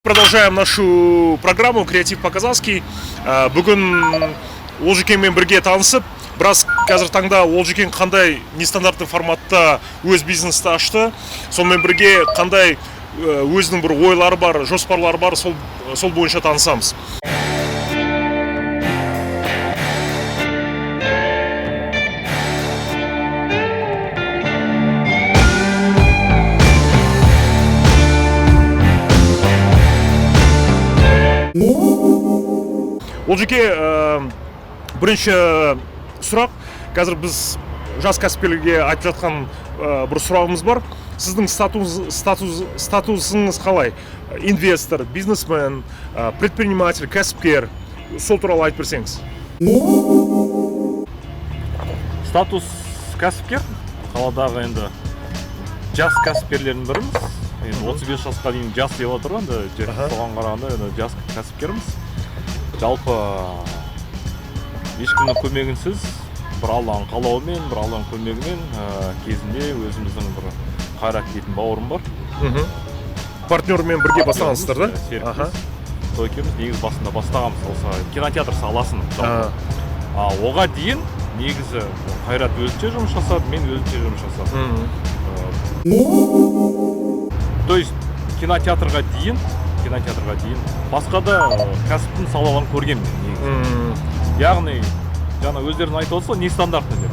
Продолжаем нашу программу «Креатив по-казахски». Бүгін Олжекеңмен бірге танысып, біраз қазір таңда Олжекең қандай нестандартты форматта өз бизнесті ашты, сонымен бірге қандай өзінің бір ойлары бар, жоспарлары бар, сол бойынша танысамыз. Олжеке, бірінші сұрақ. Қазір біз жас кәсіпкерлерге айтып жатқан бір сұрағымыз бар. Сіздің статусыңыз қалай? Инвестор, бизнесмен, предприниматель, кәсіпкер. Сол туралы айтып берсеңіз. Статус кәсіпкер. Қаладағы енді жас кәсіпкерлердің біріміз. Енді 35 жасқа дейін жас деп отыр ғой енді, соған қарағанда енді жас кәсіпкерміз. Жалпы ешкімнің көмегінсіз, бір Алланың қалауымен, бір Алланың көмегімен, кезінде өзіміздің бір Қайрат дейтін бауырым бар. Партнермен бірге бастағансыздар, да? Серіктес. Сол екеуміз негізі басында бастағанбыз осы кинотеатр саласын жалпы. Оға дейін негізі Қайрат өзінше жұмыс жасады, мен өзімше жұмыс жасадым. То есть кинотеатрға дейін басқа да кәсіптің салаларын көргенмін мен негізі. Яғни жаңа өздерің айтып отырсыз ғой, нестандартный деп.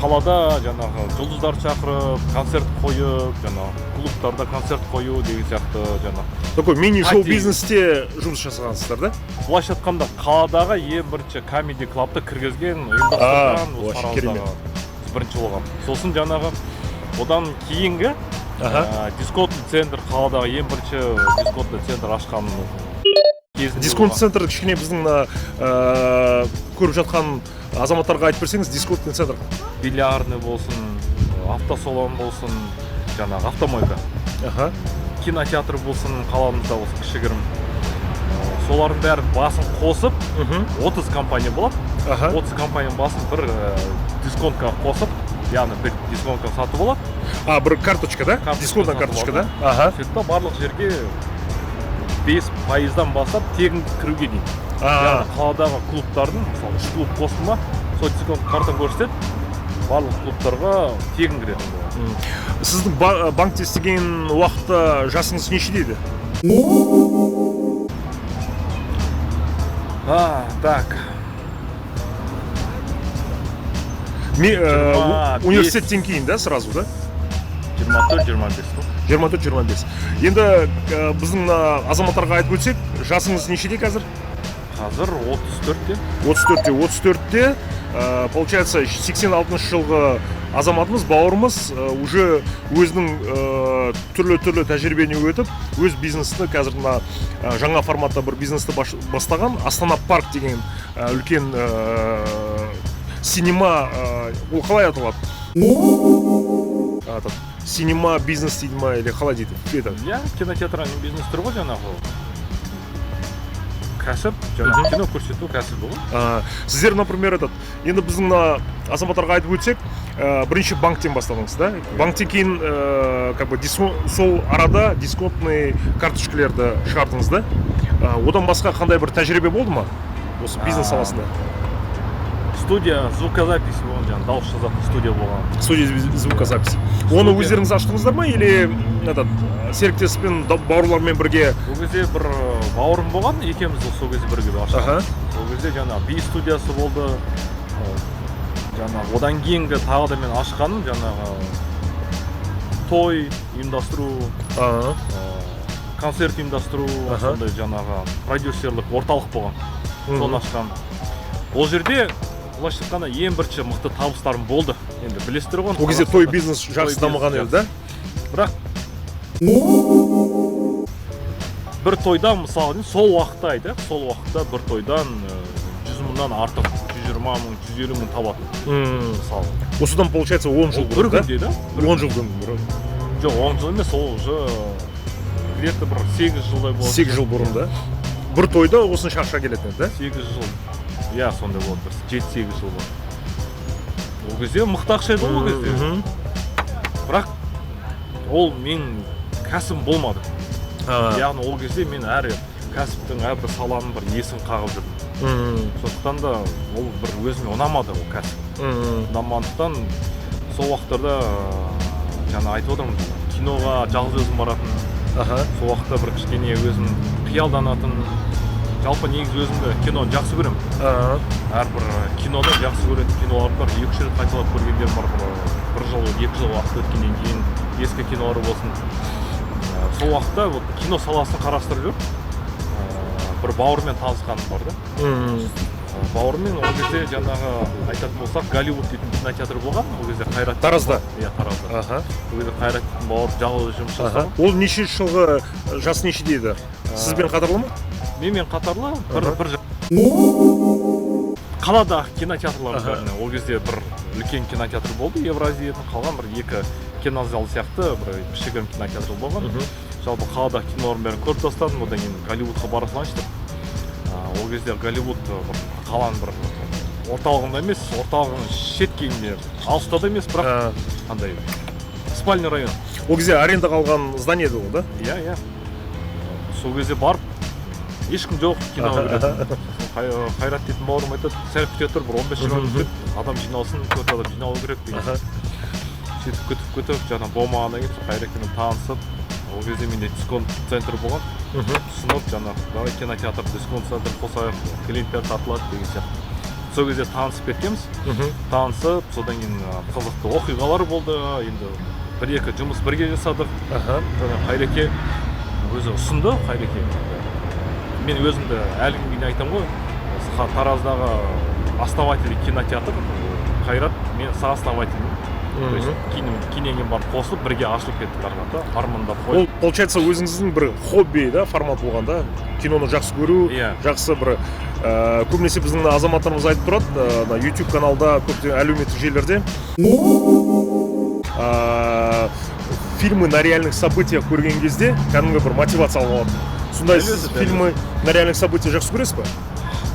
Қалада жаңағы жұлдыздарды шақырып, концерт қойып, жаңағы клубтарда концерт қою деген сияқты жаңа. Такой мини-шоу бизнесте жұмыс жасағансыздар, да? Былайша айтқанда, қаладағы ең бірінші комеди клабты кіргізген, ұйымдастырған, осы Вообще керемет. Тараздағы бірінші болған. Сосын жаңағы одан кейінгі дисконтный центр, қаладағы ең бірінші дисконтный центр ашқан кезінде Дисконт болған. центр кішкене біздің мына көріп жатқан азаматтарға айтып берсеңіз, дисконтный центр. Бильярдный болсын, автосалон болсын, жаңағы автомойка, кинотеатр болсын, қаламызда болсын кішігірім. Солардың бәрін басын қосып, 30 компания болады. 30 компанияның басын бір дисконтқа қосып, яғни бір дисконтқа сатып алады. А, бір карточка, да? Карточка Дисконтная сатып карточка, алады. да? Ага. Сөйтті да, барлық жерге 5%-дан бастап тегін кіруге дейін. Яғни қаладағы клубтардың, мысалы, үш клуб қосты ма, сол дисконт картаны көрсетеді, барлық клубтарға тегін кіретін болады. Сіздің банкте істеген уақытта жасыңыз нешеде еді? Так. 25. Университеттен кейін, да, сразу, да? 24, 25 қой. 24, 25. Енді біздің мына азаматтарға айтып өтсек, жасыңыз нешеде қазір? Қазір 34-те. 34-те, 34-те, получается, 86 жылғы азаматымыз, бауырымыз, уже өзінің түрлі-түрлі тәжірибені өтіп, өз бизнесті қазір мына жаңа форматта бір бизнесті бастаған. Астана Парк деген үлкен синема, ол қалай аталады? Этот, синема бизнес дейді ма, или қалай дейді? Это. Иә, кинотеатр бизнес түрі ғой, жаңағы кәсіп, жаңағы кино көрсету кәсібі ғой. Сіздер, например, этот, енді біздің мына азаматтарға айтып өтсек, бірінші банктен бастадыңыз, да? Банктен кейін, как бы сол арада дисконтный карточкалерді шығардыңыз, да? Одан басқа қандай бір тәжірибе болды ма осы бизнес саласында? Студия звукозаписи болған, жаңағы дауыс жазатын студия болған. Студия звукозаписи. Оны Студия. өздеріңіз аштыңыздар ма, или этот, серіктеспен, бауырлармен бірге? Ол кезде бір бауырым болған, екеуміз сол кезде бірге аштық. Сол кезде жаңағы би студиясы болды. Жаңағы одан кейінгі тағы да мен ашқаным жаңағы той ұйымдастыру, концерт ұйымдастыру, сондай жаңағы продюсерлік орталық болған. Соны ашқан. Ол жерде былайша айтқанда ең бірінші мықты табыстарым болды. Енді білесіздер ғой. Ол кезде той бизнес жақсы Той дамыған бизнес еді, да? Бірақ бір тойдан, мысалы, сол уақытта айтайық, сол уақытта бір тойдан 100 мыңнан артық, жүз 120 мың, 150 мың табатын мысалы. Осыдан, получается, 10 жыл Ол бір бұрын, да? күнде, да? 10 жыл бұрын. Жоқ, 10 жыл емес, ол уже где-то бір 8 жылдай болады. 8 жыл бұрын, да, бір тойда осынша ақша келетін еді, да? 8 жыл, иә, сондай болады, бір 7-8 жыл болды. Ол кезде мықты ақша еді ғой ол кезде. Бірақ ол мен кәсібім болмады. Яғни ол кезде мен әр кәсіптің, әрбір саланың бір есін қағып жүрдім. Сондықтан да ол бір өзіме ұнамады ол кәсіп. Ұнамағандықтан сол уақыттарда жаңа айтып отырмын, киноға жалғыз өзім баратын. Сол уақытта бір кішкене өзім қиялданатын. Жалпы, негізі өзімді киноны жақсы көремін. Әрбір кинода жақсы көретін киноларым бар, екі үш рет қайталап көргендерім бар, бір жыл, 2 жыл уақыт өткеннен кейін ескі кинолар болсын. Сол уақытта вот кино саласын қарастырып жүріп, бір бауырмен танысқаным бар да. Бауырмен ол кезде жаңағы айтатын болсақ, Голливуд дейтін кинотеатр болған ол кезде, Қайрат. Таразда? Иә, Таразда. Ол кезде Қайрат дейтін бауыр жалғыз жұмыс жасаған. Ол нешінші жылғы, жасы нешеде еді? Сізбен қатарлы ма? Менімен қатарлы бір бір қалада кинотеатрлардың бәріне. Ол кезде бір үлкен кинотеатр болды, Евразия дейтін, қалған бір екі кинозал сияқты бір кішігірім кинотеатр болған. Жалпы, қалада кинолардың бәрін көріп тастадым. Одан кейін Голливудқа бара салайыншы деп. Ол кезде Голливуд бір қаланың бір орталығында емес, орталығының шеткейінде, алыста да емес, бірақ андай спальный район. Ол кезде арендаға алған здание еді ол, да? Иә, сол кезде барып, ешкім жоқ киноға кіретін. Сосын Қайрат дейтін бауырым айтады: «Сәл күте тұр, бір 15-20 минут күт, адам жиналсын, төрт адам жиналу керек», — деген. Сөйтіп күтіп, күтіп, жаңа болмағаннан кейін сол Қайрекемен танысып, ол кезде менде дисконт центр болған. Ұсынып жаңағы: «Давай кинотеатр, дисконт центр қосайық, клиенттер тартылады», — деген сияқты. Сол кезде танысып кеткенбіз. Танысып, содан кейін қызықты оқиғалар болды енді, бір екі жұмыс бірге жасадық. Содан Қайреке өзі ұсынды. Қайреке, мен өзімді әлі күнге дейін айтамын ғой, осы Тараздағы основатель кинотеатр Қайрат, мен сооснователь мін. То есть кейіннен кейін барып қосылып, бірге ашылып кеттік ары қарата армандап Ол, қойып. получается, өзіңіздің бір хобби да формат болған, да, киноны жақсы көру? Иә. Жақсы бір көбінесе біздің азаматтарымыз айтып тұрады, мына YouTube каналда, көптеген әлеуметтік желілерде фильмы на реальных событиях көрген кезде кәдімгі бір мотивация алып алады. Сондай Дәл сіз өзі, дәл. фильмы на реальных событиях жақсы көресіз ба?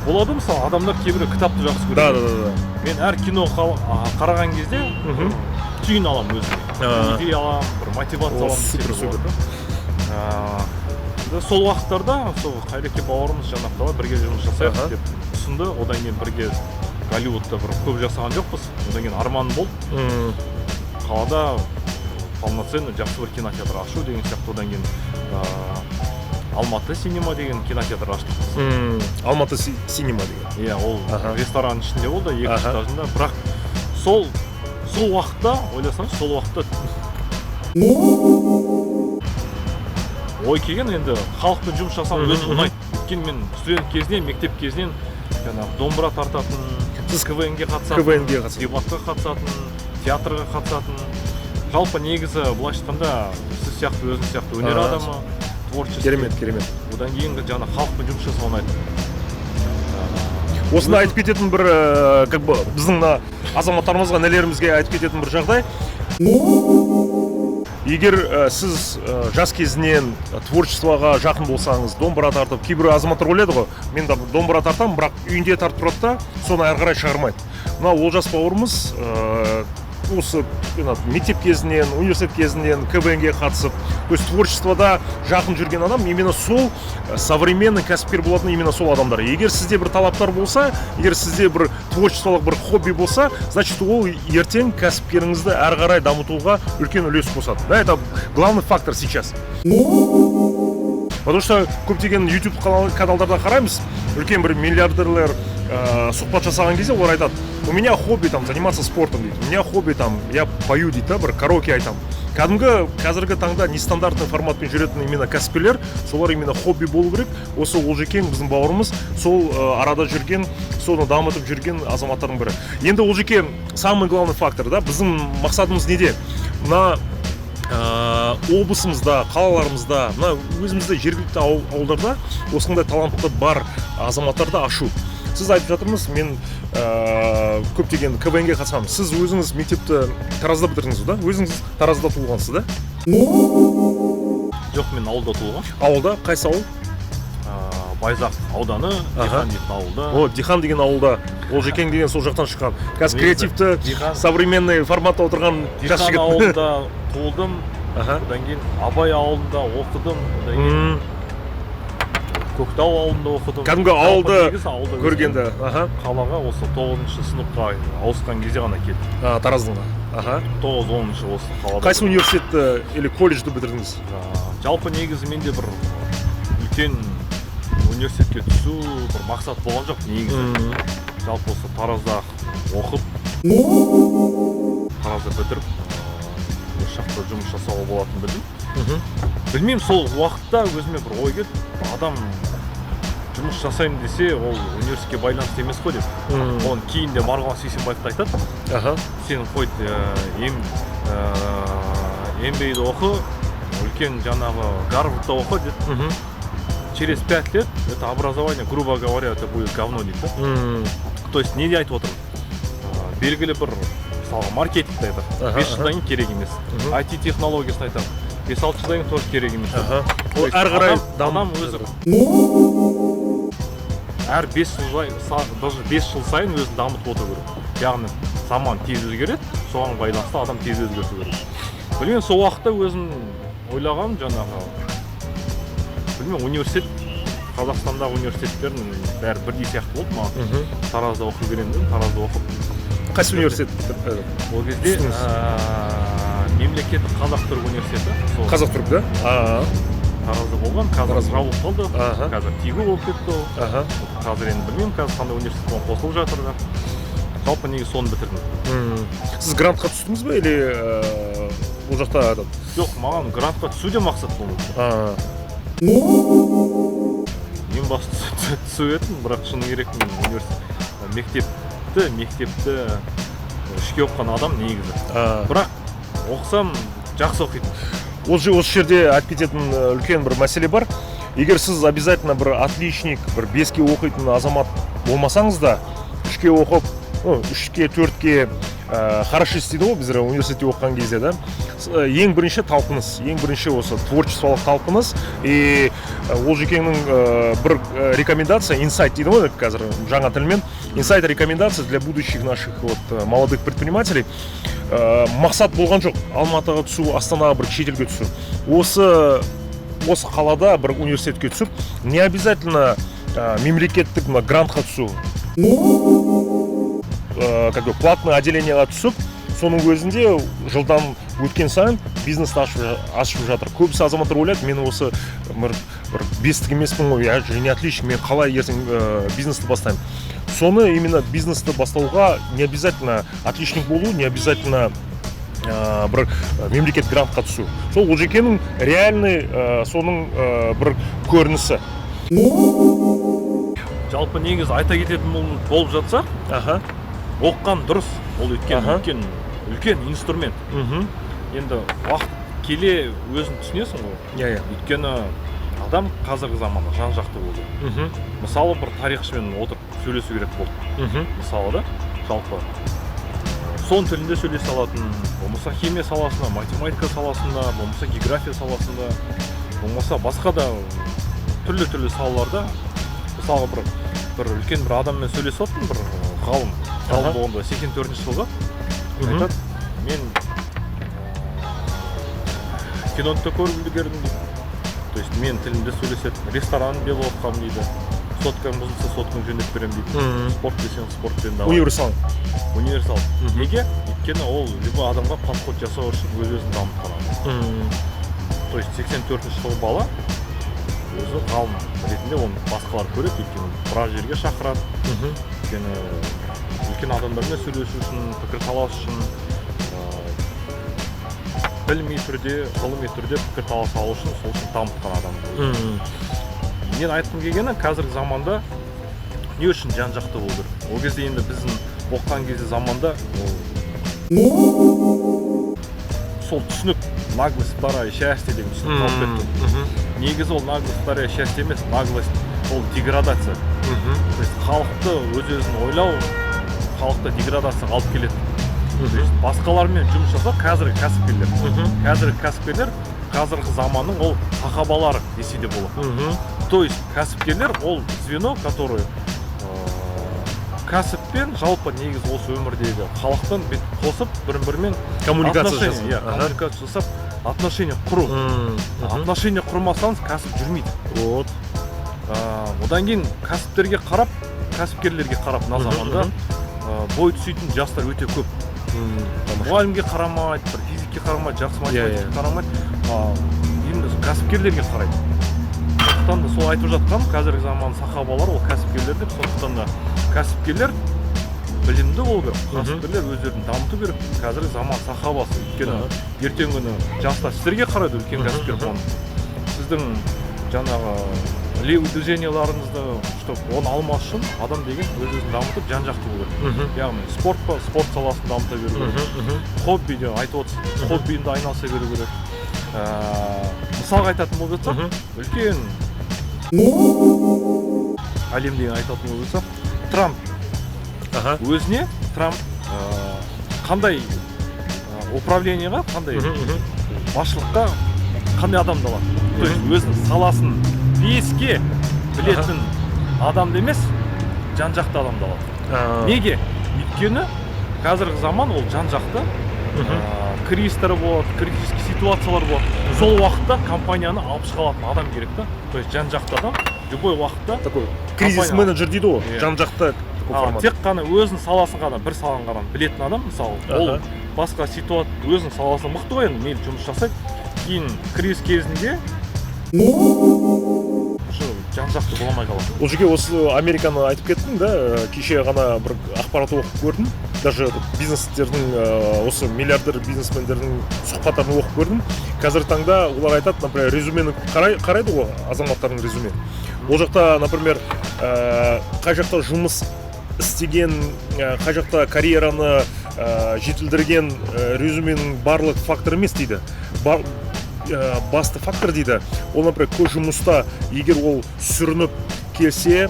Болады. Мысалы, адамдар, кейбіреу кітапты жақсы көреді. Да да да да Мен әр кино қараған кезде түйін аламын өзіме, идея аламын, бір мотивация О, аламын супер, десем де супер. болады да. Енді сол уақыттарда сол Қайреке бауырымыз жаңағы: «Давай бірге жұмыс жасайық», — деп ұсынды. Одан кейін бірге Голливудта бір көп жасаған жоқпыз. Одан кейін арманым болды қалада полноценный жақсы бір кинотеатр ашу деген сияқты. Одан кейін Алматы Синема деген кинотеатр аштық біз. Алматы Синема деген. Иә, ол ресторанның ішінде болды, екінші этажында. Бірақ сол уақытта, ойласаңшы, сол уақытта ой келген. Енді халықпен жұмыс жасаған өзім ұнайды, өйткені мен студент кезінен, мектеп кезінен жаңағы домбыра тартатын, Сіз КВН ге қатысатын, КВН-ге қатысатын. Дебатқа қатысатын, театрға қатысатын. Жалпы, негізі, былайша айтқанда, сіз сияқты, өзің сияқты өнер адамы, творческий. Керемет, керемет. Одан кейін жаңа халықпен жұмыс жасау ұнайды. Осында айтып кететін бір как бы біздің мына азаматтарымызға, інілерімізге айтып кететін бір жағдай: егер сіз жас кезінен творчество ға жақын болсаңыз, домбыра тартып, кейбір азаматтар ойлайды ғой, мен де домбыра тартамын, бірақ үйінде тартып тұрады да, соны әрі қарай шығармайды. Мына Олжас бауырымыз осы мына мектеп кезінен, университет кезінен КВН ге қатысып, то есть творчество да жақын жүрген адам, именно сол современный кәсіпкер болатын именно сол адамдар. Егер сізде бір талаптар болса, егер сізде бір творчество лық бір хобби болса, значит, ол ертең кәсіпкеріңізді әрі қарай дамытуға үлкен үлес қосады, да. Это главный фактор сейчас, потому что көптеген YouTube каналдарда қараймыз, үлкен бір миллиардерлер сұхбат жасаған кезде олар айтады: «У меня хобби там заниматься спортом», — дейді, «у меня хобби там я пою», — дейді да, бір караоке айтамын. Кәдімгі қазіргі таңда нестандартный форматпен жүретін именно кәсіпкерлер, солар именно хобби болу керек. Осы Олжекең, біздің бауырымыз, сол арада жүрген, соны дамытып жүрген азаматтардың бірі. Енді, Олжеке, самый главный фактор да, біздің мақсатымыз неде? Мына облысымызда, қалаларымызда, мына өзімізде, жергілікті ауылдарда осындай талантты бар азаматтарды ашу. Сіз айтып жатырмыз, мен көптеген КВН-ге қатысамын. Сіз өзіңіз мектепті Таразда бітірдіңіз да? Өзіңіз Таразда туылғансыз да? Жоқ, мен ауылда туылғанмын. Ауылда? Қайсы ауыл? Байзақ ауданы, Дихан дейтін ауылда. О, Дихан деген ауылда. Олжекең деген сол жақтан шыққан. Қазір креативті, современный форматта отырған жас Дихан жігіт. ауылында туылдым. Одан кейін Абай ауылында оқыдым. Одан кейін Көктау ауылында оқыдым. Кәдімгі ауылды ауылда көргенді. Қалаға осы 9-шы сыныпқа ауысқан кезде ғана келдім. Тараздың. 9-10-шы осы қалада. Қайсы университетті или колледжді бітірдіңіз? Жалпы негізі менде бір үлкен университетке түсу бір мақсат болған жоқ негізі. Жалпы осы Таразда оқып, Таразда бітіріп, осы жақта жұмыс жасауға болатынын білдім. Білмеймін, сол уақытта өзіме бір ой келді: адам жұмыс жасаймын десе, ол университетке байланысты емес қой деп. Оны кейін де Марғұлан Сейсембаев та айтады. Сен хоть MBA-ді оқы, үлкен жаңағы Гарвардта оқы деді. Через 5 лет это образование, грубо говоря, это будет говно дейді да. То есть не айтып отырмын? Белгілі бір, мысалға, маркетингті айтады, 5 жылдан кейін керек емес. IT технологиясын айтамын, 5-6 жылдан кейін тоже керек емес. То есть Әрі қарай адам өзі әр 5 жыл, даже 5 жыл сайын өзін дамытып отыру керек. Яғни заман тез өзгереді, соған байланысты адам тез өзгерту керек. Білмеймін, сол уақытта өзім ойлағаным, жаңағы, білмеймін, университет, Қазақстандағы университеттердің бәрі бірдей сияқты болды маған. Таразда оқу керек дедім, Таразда оқып. Қайсы университет? Ол кезде Түстіңіз? Мемлекеттік қазақ түрік университеті сол. Қазақ түрік да? Таразда болған, қазір жабылып қалды. Қазір ТИГУ болып кетті ол. Қазір енді білмеймін, қазір қандай университет, оған қосылып жатыр да. Жалпы негізі соны бітірдім. Сіз грантқа түстіңіз бе или ол жақта этот? Жоқ, маған грантқа түсу де мақсат болмады. Ең бастысы түсіп едім, бірақ шыны керек, мен университет, мектепті 3-ке оқыған адам негізі. Бірақ оқысам, жақсы оқитын. Осы жерде айтып кететін үлкен бір мәселе бар. Егер сіз обязательно бір отличник, бір 5-ке оқитын азамат болмасаңыз да, 3-ке оқып, ну, 3-ке, 4-ке, хорошист дейді ғой біздер университетте оқыған кезде да. Ең бірінші талпыныс, ең бірінші осы творчестволық талпыныс. И Олжекеңнің бір рекомендация, инсайт дейді ғой қазір жаңа тілмен, инсайт, рекомендация для будущих наших вот молодых предпринимателей. Мақсат болған жоқ Алматыға түсу, Астанаға, бір шетелге түсу. Осы қалада бір университетке түсіп, не обязательно мемлекеттік мына грантқа түсу, как бы платный отделениеға түсіп, соның өзінде жылдан өткен сайын бизнесті ашып жатыр. Көбісі азаматтар ойлайды: мен осы бір бестік емеспін ғой, я же не отличник, мен қалай ертең бизнесті бастаймын? Соны именно бизнесті бастауға не обязательно отличник болу, не обязательно бір мемлекет грантқа түсу. Сол Олжекеңнің реальный соның бір көрінісі. Жалпы негізі айта кететін болып жатсақ, оқыған дұрыс ол, өйткені үлкен инструмент. Енді уақыт келе өзің түсінесің ғой. иә иә Өйткені адам қазіргі заманда жан жақты болу. Мысалы, бір тарихшымен отырып сөйлесу керек болды. Мысалы да, жалпы сон тілінде сөйлесе алатын, болмаса химия саласында, математика саласында, болмаса география саласында, болмаса басқа да түрлі түрлі салаларда. Мысалға, бір үлкен бір адаммен сөйлесіп отырмын, бір ғалым ғалым болғанда 84-жылғы. Айтады: мен киноны да көріп үлгердім дейді, то есть мен тілімде сөйлеседі, ресторан деп оқығанмын дейді, соткаң бұзылса, соткаңды жөндеп беремін дейді, спорт десең, спортпен давай. Универсал. Универсал. Неге? Өйткені ол любой адамға подход жасау үшін өз өзін дамытқан адам. То есть 84-жылғы бала өзі ғалым ретінде, оны басқалар көреді, өйткені біраз жерге шақырады. Өйткені үлкен адамдармен сөйлесу үшін, пікірталас үшін, білми түрде, ғылыми түрде пікірталас алу үшін, сол үшін дамытқан адам. Мен айтқым келгені, қазіргі заманда не үшін жан жақты болу керек? Ол кезде енді біздің оқыған кезде заманда ол сол түсінік, наглость вторая счастье деген түсінік қалып кетті. Негізі ол наглость вторая счастье емес, наглость ол деградация. То есть халықты өз өзін ойлау халықты деградацияға алып келеді. То есть басқалармен жұмыс жасау, қазіргі кәсіпкерлер қазіргі заманның ол сахабалары десе де болады. То есть кәсіпкерлер ол звено, который кәсіппен, жалпы негізі осы өмірдегі халықтың бүйтіп қосып, бір бірімен Коммуникация отношения, жасау. Иә, коммуникация жасап, отношения құру. Отношения құрмасаңыз, кәсіп жүрмейді. Вот. Одан кейін кәсіптерге қарап, кәсіпкерлерге қарап мына заманда бой түсетін жастар өте көп. Мұғалімге қарамайды, бір физикке қарамайды, жақсы математикке қарамайды, именно кәсіпкерлерге қарайды. Сондықтан да сол айтып жатқаным, қазіргі заман сахабалар ол кәсіпкерлер деп. Сондықтан да кәсіпкерлер білімді болу керек, кәсіпкерлер өздерін дамыту керек, қазіргі заман сахабасы. Өйткені ертеңгі күні жастар сіздерге қарайды, үлкен кәсіпкер болған, сіздің жаңағы левый движенияларыңызды, чтобы оны алмас үшін адам деген өз өзін дамытып, жан жақты болу керек. Яғни спорт па, спорт саласын дамыта беру керек. Хобби деп айтып отырсыз, хоббиінде айналыса беру керек. Мысалға айтатын болып жатсақ, үлкен әлемдегі айтатын болып жатсақ, Трамп өзіне, Трамп қандай управлениеға, қандай басшылыққа қандай адамды алады? То есть өзінің саласын беске білетін адамды емес, жан жақты адамды алады. Неге? Өйткені қазіргі заман ол жан жақты кризистер болады, критический ситуациялар болады. Сол уақытта компанияны алып шыға алатын адам керек та. То есть жан жақты адам любой уақытта Такой кризис компания- менеджер дейді ғой. Иә. Жан жақты такой формат. Тек қана өзінің саласын ғана, бір саланы ғана білетін адам, мысалы, ол басқа ситуация, өзінің саласы мықты ғой енді, мейлі жұмыс жасайды, кейін кризис кезінде уже жан жақты бола алмай қалады. Ол жерге осы Американы айтып кеттің да, кеше ғана бір ақпарат оқып көрдім, даже этот бизнестердің, осы миллиардер бизнесмендердің сұхбаттарын оқып көрдім. Қазіргі таңда олар айтады, например, резюмені қарайды ғой, азаматтардың резюме. Ол жақта, например, қай жақта жұмыс істеген, қай жақта карьераны жетілдірген, резюменің барлық фактор емес дейді. Басты фактор дейді ол, например, көп жұмыста егер ол сүрініп келсе,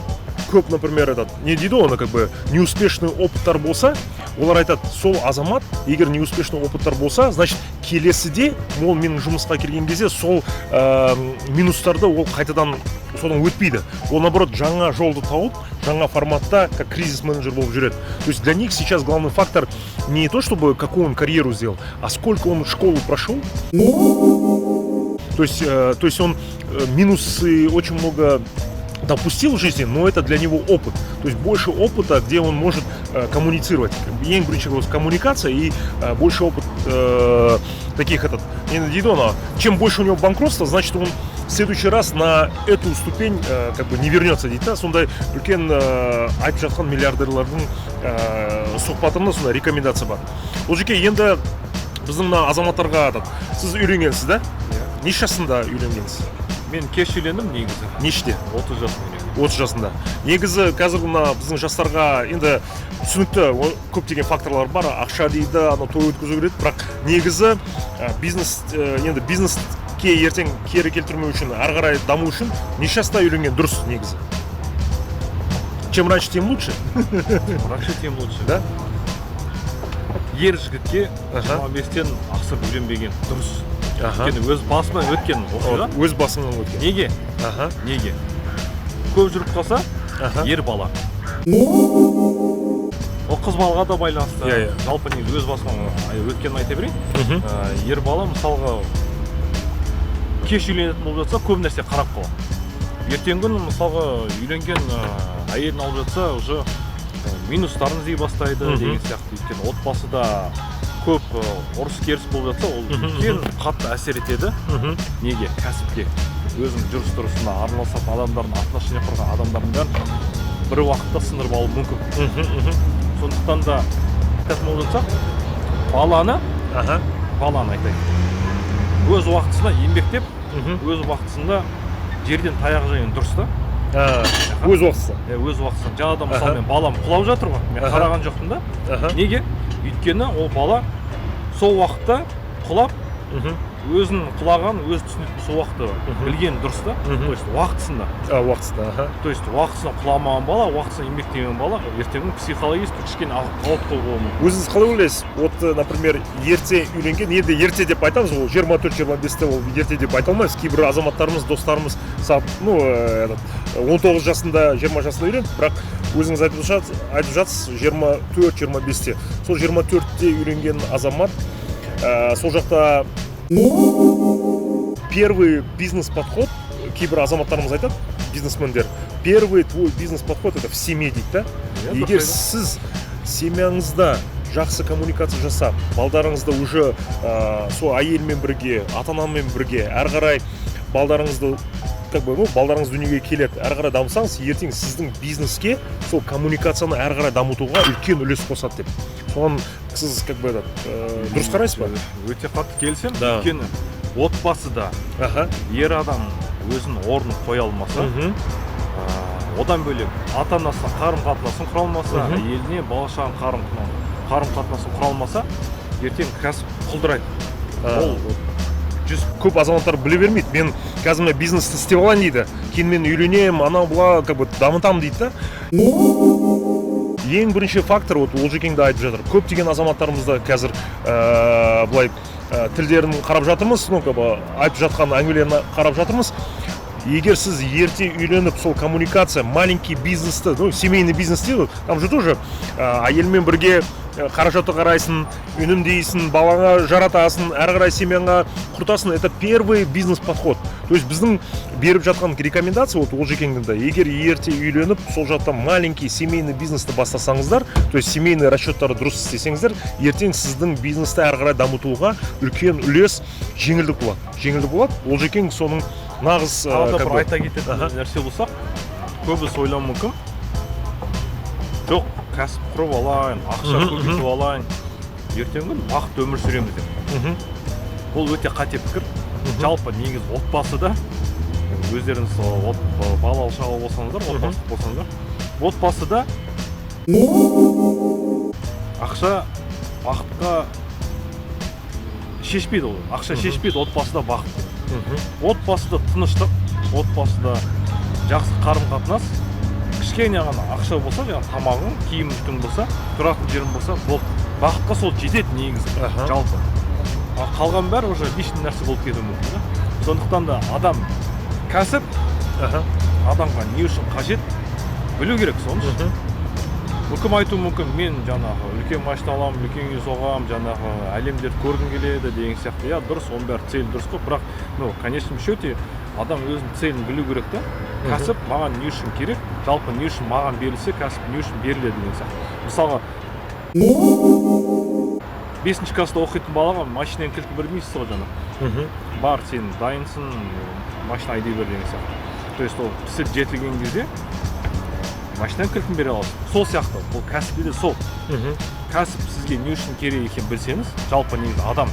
көп, например, этот не дейді ғой, оны как бы неуспешный опыттар болса, олар айтады, сол азамат егер неуспешный опыттар болса, значит, келесіде ол менің жұмысқа келген кезде сол минустарды ол қайтадан содан өтпейді, ол, наоборот, жаңа жолды тауып, жаңа форматта как кризис менеджер болып жүреді. То есть для них сейчас главный фактор не то, чтобы какую он карьеру сделал, а сколько он школу прошел. То есть он минусы очень много допустил в жизни, но это для него опыт. То есть больше опыта, где он может коммуницировать. Ең бірінші вопрос — коммуникация и больше опыт таких этот. Не дейді оны, чем больше у него банкротства, значит, он в следующий раз на эту ступень как бы не вернется дейді да. Сондай үлкен айтып жатқан миллиардерлердің сұхбатында сондай рекомендация бар. Ол жерге енді біздің мына азаматтарға этот, сіз үйленгенсіз да? Неше жасында үйленгенсіз? Мен кеш үйлендім негізі. Нешеде? 30 жасында үйлендім. 30 жасында. Негізі қазір мына біздің жастарға енді түсінікті, көптеген факторлар бар, ақша дейді, ана той өткізу керек, бірақ негізі бизнес, енді бизнеске ертең кері келтірмеу үшін, ары қарай даму үшін неше жаста үйленген дұрыс негізі? Чем раньше, тем лучше. Раньше, тем лучше. Да? Ер жігітке 25-тен асырып үйленбеген дұрыс. Өйткені өз басынан өткен оқиға. Өз басыңнан өткен. Неге? Неге көп жүріп қалса, ер бала, ол қыз балаға да байланысты. Иә, иә. Жалпы негізі өз басымнан өткенін айта берейін. Ер бала, мысалға, кеш үйленетін болып жатса, көп нәрсе қарап қалады. Ертеңгі күні, мысалға, үйленген әйелін алып жатса, уже минустарын іздей бастайды деген сияқты. Өйткені отбасыда көп ұрыс керіс болып жатса, ол үлкен қатты әсер етеді. Неге? Кәсіпке, өзінің жүріс тұрысына араласатын адамдардың, отношения құрған адамдардың бәрін бір уақытта сындырып алуы мүмкін. Мхм, мхм. Сондықтан да айтатын болып жатсақ, баланы баланы айтайын, өз уақытысында еңбектеп, өз уақытысында жерден таяқ жеген дұрыс та. Өз уақытысында. Иә, өз уақытысында. Жаңадан, мысалы, мен балам құлап жатыр ғой, мен қараған жоқпын да. Неге? Өйткені ол бала сол уақытта құлап, Өзінің құлағанын өзі түсінетін сол уақытта білген дұрыс та. То есть уақытысында. А, уақытысында, аха. То есть уақытысында құламаған бала, уақытысында еңбектеген бала ертеңгі психологически кішкене ауытқу болуы мүмкін. Өзіңіз қалай ойлайсыз, вот например, ерте үйленген, енді ерте деп айтамыз, ол 24-25-те, ол ерте деп айта алмаймыз. Кейбір азаматтарымыз, достарымыз сағат, ну, этот, 19 жасында, 20 жасында үйленді, бірақ өзіңіз айтып жатсыз, 24-25-те. Сол 24-те үйленген азамат, сол жақта первый бизнес подход, кейбір азаматтарымыз айтады, бизнесмендер, первый твой бизнес подход — это в семье дейді да. Иә, егер дұрыс айтасыз. Сіз семьяңызда жақсы коммуникация жасап, балдарыңызды уже сол әйелмен бірге, ата анамен бірге әрі қарай балдарыңызды, как бы, ну, балдарыңыз дүниеге келеді, әрі қарай дамысаңыз, ертең сіздің бизнеске сол коммуникацияны әрі қарай дамытуға үлкен үлес қосады деп. Соған сіз, как бы, этот, дұрыс қарайсыз ба? Өте қатты келісемін. Өйткені отбасыда ер адам өзінің орнын қоя алмаса, одан бөлек ата анасына қарым қатынасын құра алмаса, әйеліне, бала шағаның қарым қатынасын құра алмаса, ертең кәсіп құлдырайды. Ол жүз Көп азаматтар біле бермейді. Мен қазір мына бизнесті істеп алайын дейді, кейін мен үйленемін, анау былай, как бы, дамытамын дейді да. Ең бірінші фактор, вот Олжекең де айтып жатыр, көптеген азаматтарымыз да қазір былай тілдерін қарап жатырмыз, ну, как бы, айтып жатқан әңгімелерін қарап жатырмыз. Егер сіз ерте үйленіп, сол коммуникация, маленький бизнесті, ну, семейный бизнес дейді ғой, там же тоже әйелмен бірге қаражатты қарайсың, үнемдейсің, балаңа жаратасың, әрі қарай семьяңа құртасың. Это первый бизнес подход. То есть біздің беріп жатқан рекомендация, вот Олжекеңнің де, егер ерте үйленіп, сол жақта маленький семейный бизнесті бастасаңыздар, то есть семейный расчеттарды дұрыс істесеңіздер, ертең сіздің бизнесті әрі қарай дамытуға үлкен үлес, жеңілдік болады, жеңілдік болады. Олжекең соның нағыз Тағы да как бір бы- айта кететін нәрсе болсақ, көбісі ойлауы мүмкін: жоқ, кәсіп құрып алайын, ақша көбейтіп алайын, ертеңгі күні бақытты өмір сүреміз деп. Бұл өте қате пікір. Жалпы, негізі, отбасыда өздеріңіз балалы шағалы болсаңыздар, отбасылық болсаңыздар, отбасыда ақша бақытқа шешпейді. Ол ақша шешпейді отбасыда бақыт. Отбасыда тыныштық, отбасыда жақсы қарым қатынас, кішкене ғана ақша болса, жаңағы тамағың, киім үстің болса, тұратын жерің болса, болды, бақытқа сол жетеді негізі. Жалпы, а қалған бәрі уже лишний нәрсе болып кетуі мүмкін да. Сондықтан да адам кәсіп адамға не үшін қажет, білу керек соны. Мүмкін, айтуы мүмкін: мен жаңағы үлкен машина аламын, үлкен үй соғамын, жаңағы әлемдерді көргім келеді деген сияқты. Иә, дұрыс, оның бәрі цель дұрыс қой, бірақ, ну, в конечном счете адам өзінің целін білу керек та. Кәсіп маған не үшін керек, жалпы не үшін маған берілсе, кәсіп не үшін беріледі деген сияқты. Мысалға, бесінші класста оқитын балаға машинаның кілтін бермейсіз ғой жаңағы, бар, сен дайынсың, машина айдай бер деген сияқты. То есть ол пісіп жетілген кезде машинаның кілтін бере аласың. Сол сияқты бұл кәсіпте де сол. Кәсіп сізге не үшін керек екенін білсеңіз, жалпы, негізі, адам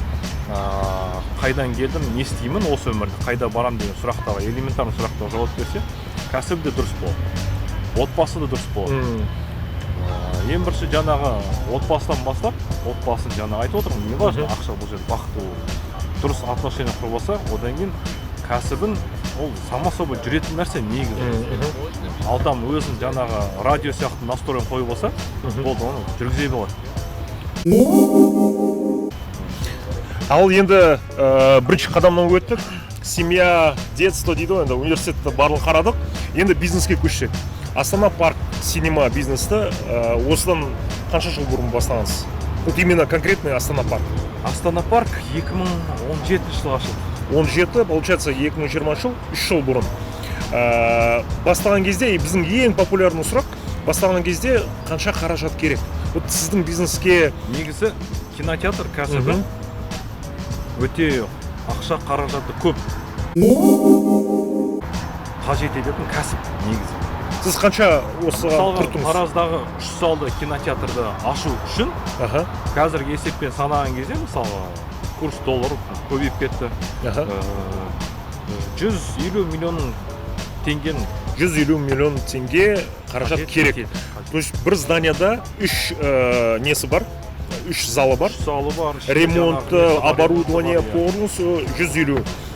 қайдан келдім, не істеймін осы өмірде, қайда барамын деген сұрақтарға, элементарный сұрақтарға жауап берсе, кәсібі де дұрыс болады, отбасы да дұрыс болады. Ең бірінші жаңағы отбасыдан бастап, отбасын жаңа айтып отырмын, не важно ақша бұл жерде, бақытты болу, дұрыс отношение құрып алса, одан кейін кәсібін ол само собой жүретін нәрсе негізі. Ал там өзін жаңағы радио сияқты настройын қойып алса, болды, оны жүргізе алады. Ал енді бірінші қадамнан өттік, семья, детство дейді ғой, енді университетті барлығын қарадық, енді бизнеске көшсек. Астана Парк Синема бизнесті осыдан қанша жыл бұрын бастағансыз, вот именно конкретный Астана Парк? Астана Парк 2017 жылы ашылды. 17, получается, 2020 жыл, 3 жыл бұрын. Бастаған кезде біздің ең популярный сұрақ: бастаған кезде қанша қаражат керек вот сіздің бизнеске? Негізі, кинотеатр кәсібі өте ақша қаражаты көп қажет ететін кәсіп негізі. Сіз қанша осыған Мысалға, құрттыңыз? Тараздағы үш залды кинотеатрды ашу үшін қазіргі есеппен санаған кезде, мысалға, курс доллар көбейіп кетті, 150 миллион теңгенің 150 миллион теңге қаражат қажет керек. Қажет. То есть бір зданияда үш несі бар, Үш залы бар. Үш залы бар, ішінде Ремонты, жаңағы несі бар, оборудование ремонты бар, полностью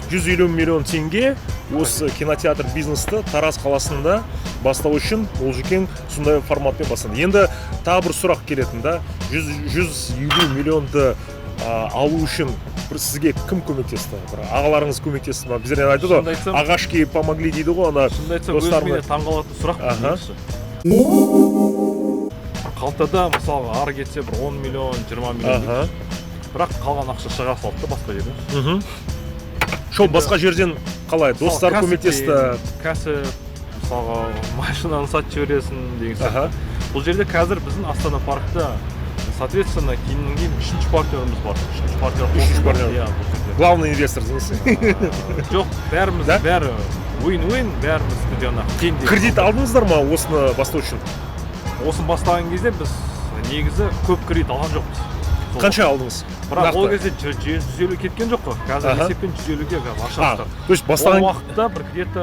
150 миллион теңге. Осы кинотеатр бизнесті Тараз қаласында бастау үшін Олжекең сондай форматпен бастады. Енді тағы бір сұрақ келетін да: 150 миллионды алу үшін бір сізге кім көмектесті? Бір ағаларыңыз көмектесті ма? Біздер енді айтады Шынымды ғой, айтсам, ағашки помогли дейді ғой ана шынымды айтсам, достарына. өзіме де таңғалатын сұрақ негізі. Қалтада, мысалға, ары кетсе бір 10 миллион, 20 миллион дейікші. Бірақ қалған ақша шыға салды да басқа жерден. Сол басқа жерден қалай, достар Мысалы, көмектесті? Кәсіп, мысалға, машинаны сатып жібересің деген сияқты. Бұл жерде қазір біздің Астана паркта, соответственно, кейіннен кейін үшінші партнеріміз бар, үшінші партнер Үшінші қосылды. партнер. Иә, бұл жерде. Главный инвестор дейсіз. Жоқ, бәріміз Да? бәрі win win, бәріміз жаңағы тең. Кредит алдыңыздар ма осыны бастау үшін? Осыны бастаған кезде біз негізі көп кредит алған жоқпыз. Сол Қанша алдыңыз Бірақ ол нақты? кезде 150 кеткен жоқ қой. Қазір есеппен 150-ге қазір ақша А, ұстап. то есть бастаған Ол уақытта бір где-то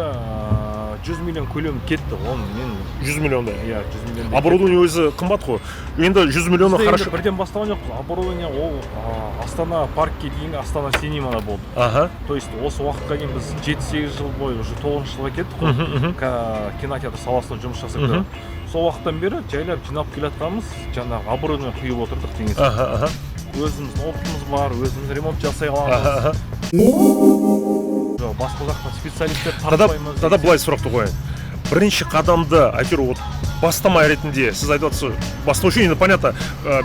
100 миллион көлем кетті. Оны мен 100 миллиондай? Иә, 100 миллион. Оборудование өзі қымбат қой енді, 100 миллионы. Бізде енді Хорошо. бірден бастаған жоқпыз. Оборудование ол Астана паркке дейінгі Астана Синемада болды. То есть осы уақытқа дейін біз 7-8 жыл бойы, уже тоғызыншы жылға кеттік қой. Мхм, мхм. Кинотеатр саласында жұмыс жасап келе. Сол уақыттан бері жайлап жинап келе жатқанбыз, жаңағы оборудование құйып отырдық деген сияқты. аха аха Өзіміздің опытымыз бар, өзіміз ремонт жасай аламыз. аха аха Жоқ, басқа жақтан специалисттер Тогда тартпаймыз. Тогда былай сұрақты қояйын: бірінші қадамды әйтеуір вот бастама ретінде сіз айтып отырсыз, бастау үшін енді понятно,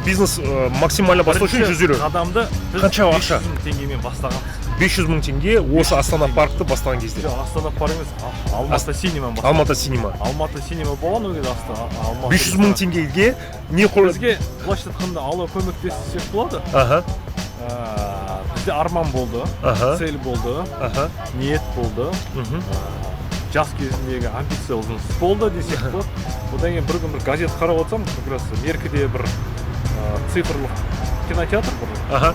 бизнес максимально бастау үшін 150. Қадамды біз Қанша ақша? 500 мың теңгемен бастағанбыз. 500 мың теңге осы 500 Астана теңге. паркты бастаған кезде? Жоқ, Астана парк емес, Алматы Синема бастаған. Алматы Синема. Алматы Синема болған ол кезде, Алматы 500 мың теңгеге не Бізге, былайша айтқанда, Алла көмектессек болады. Бізде арман болды, цель болды, ниет болды, жас кезіндегі амбициозность болды десек болады. Одан кейін бір күн бір газет қарап отырсам, как раз Меркіде бір цифрлық кинотеатр, бір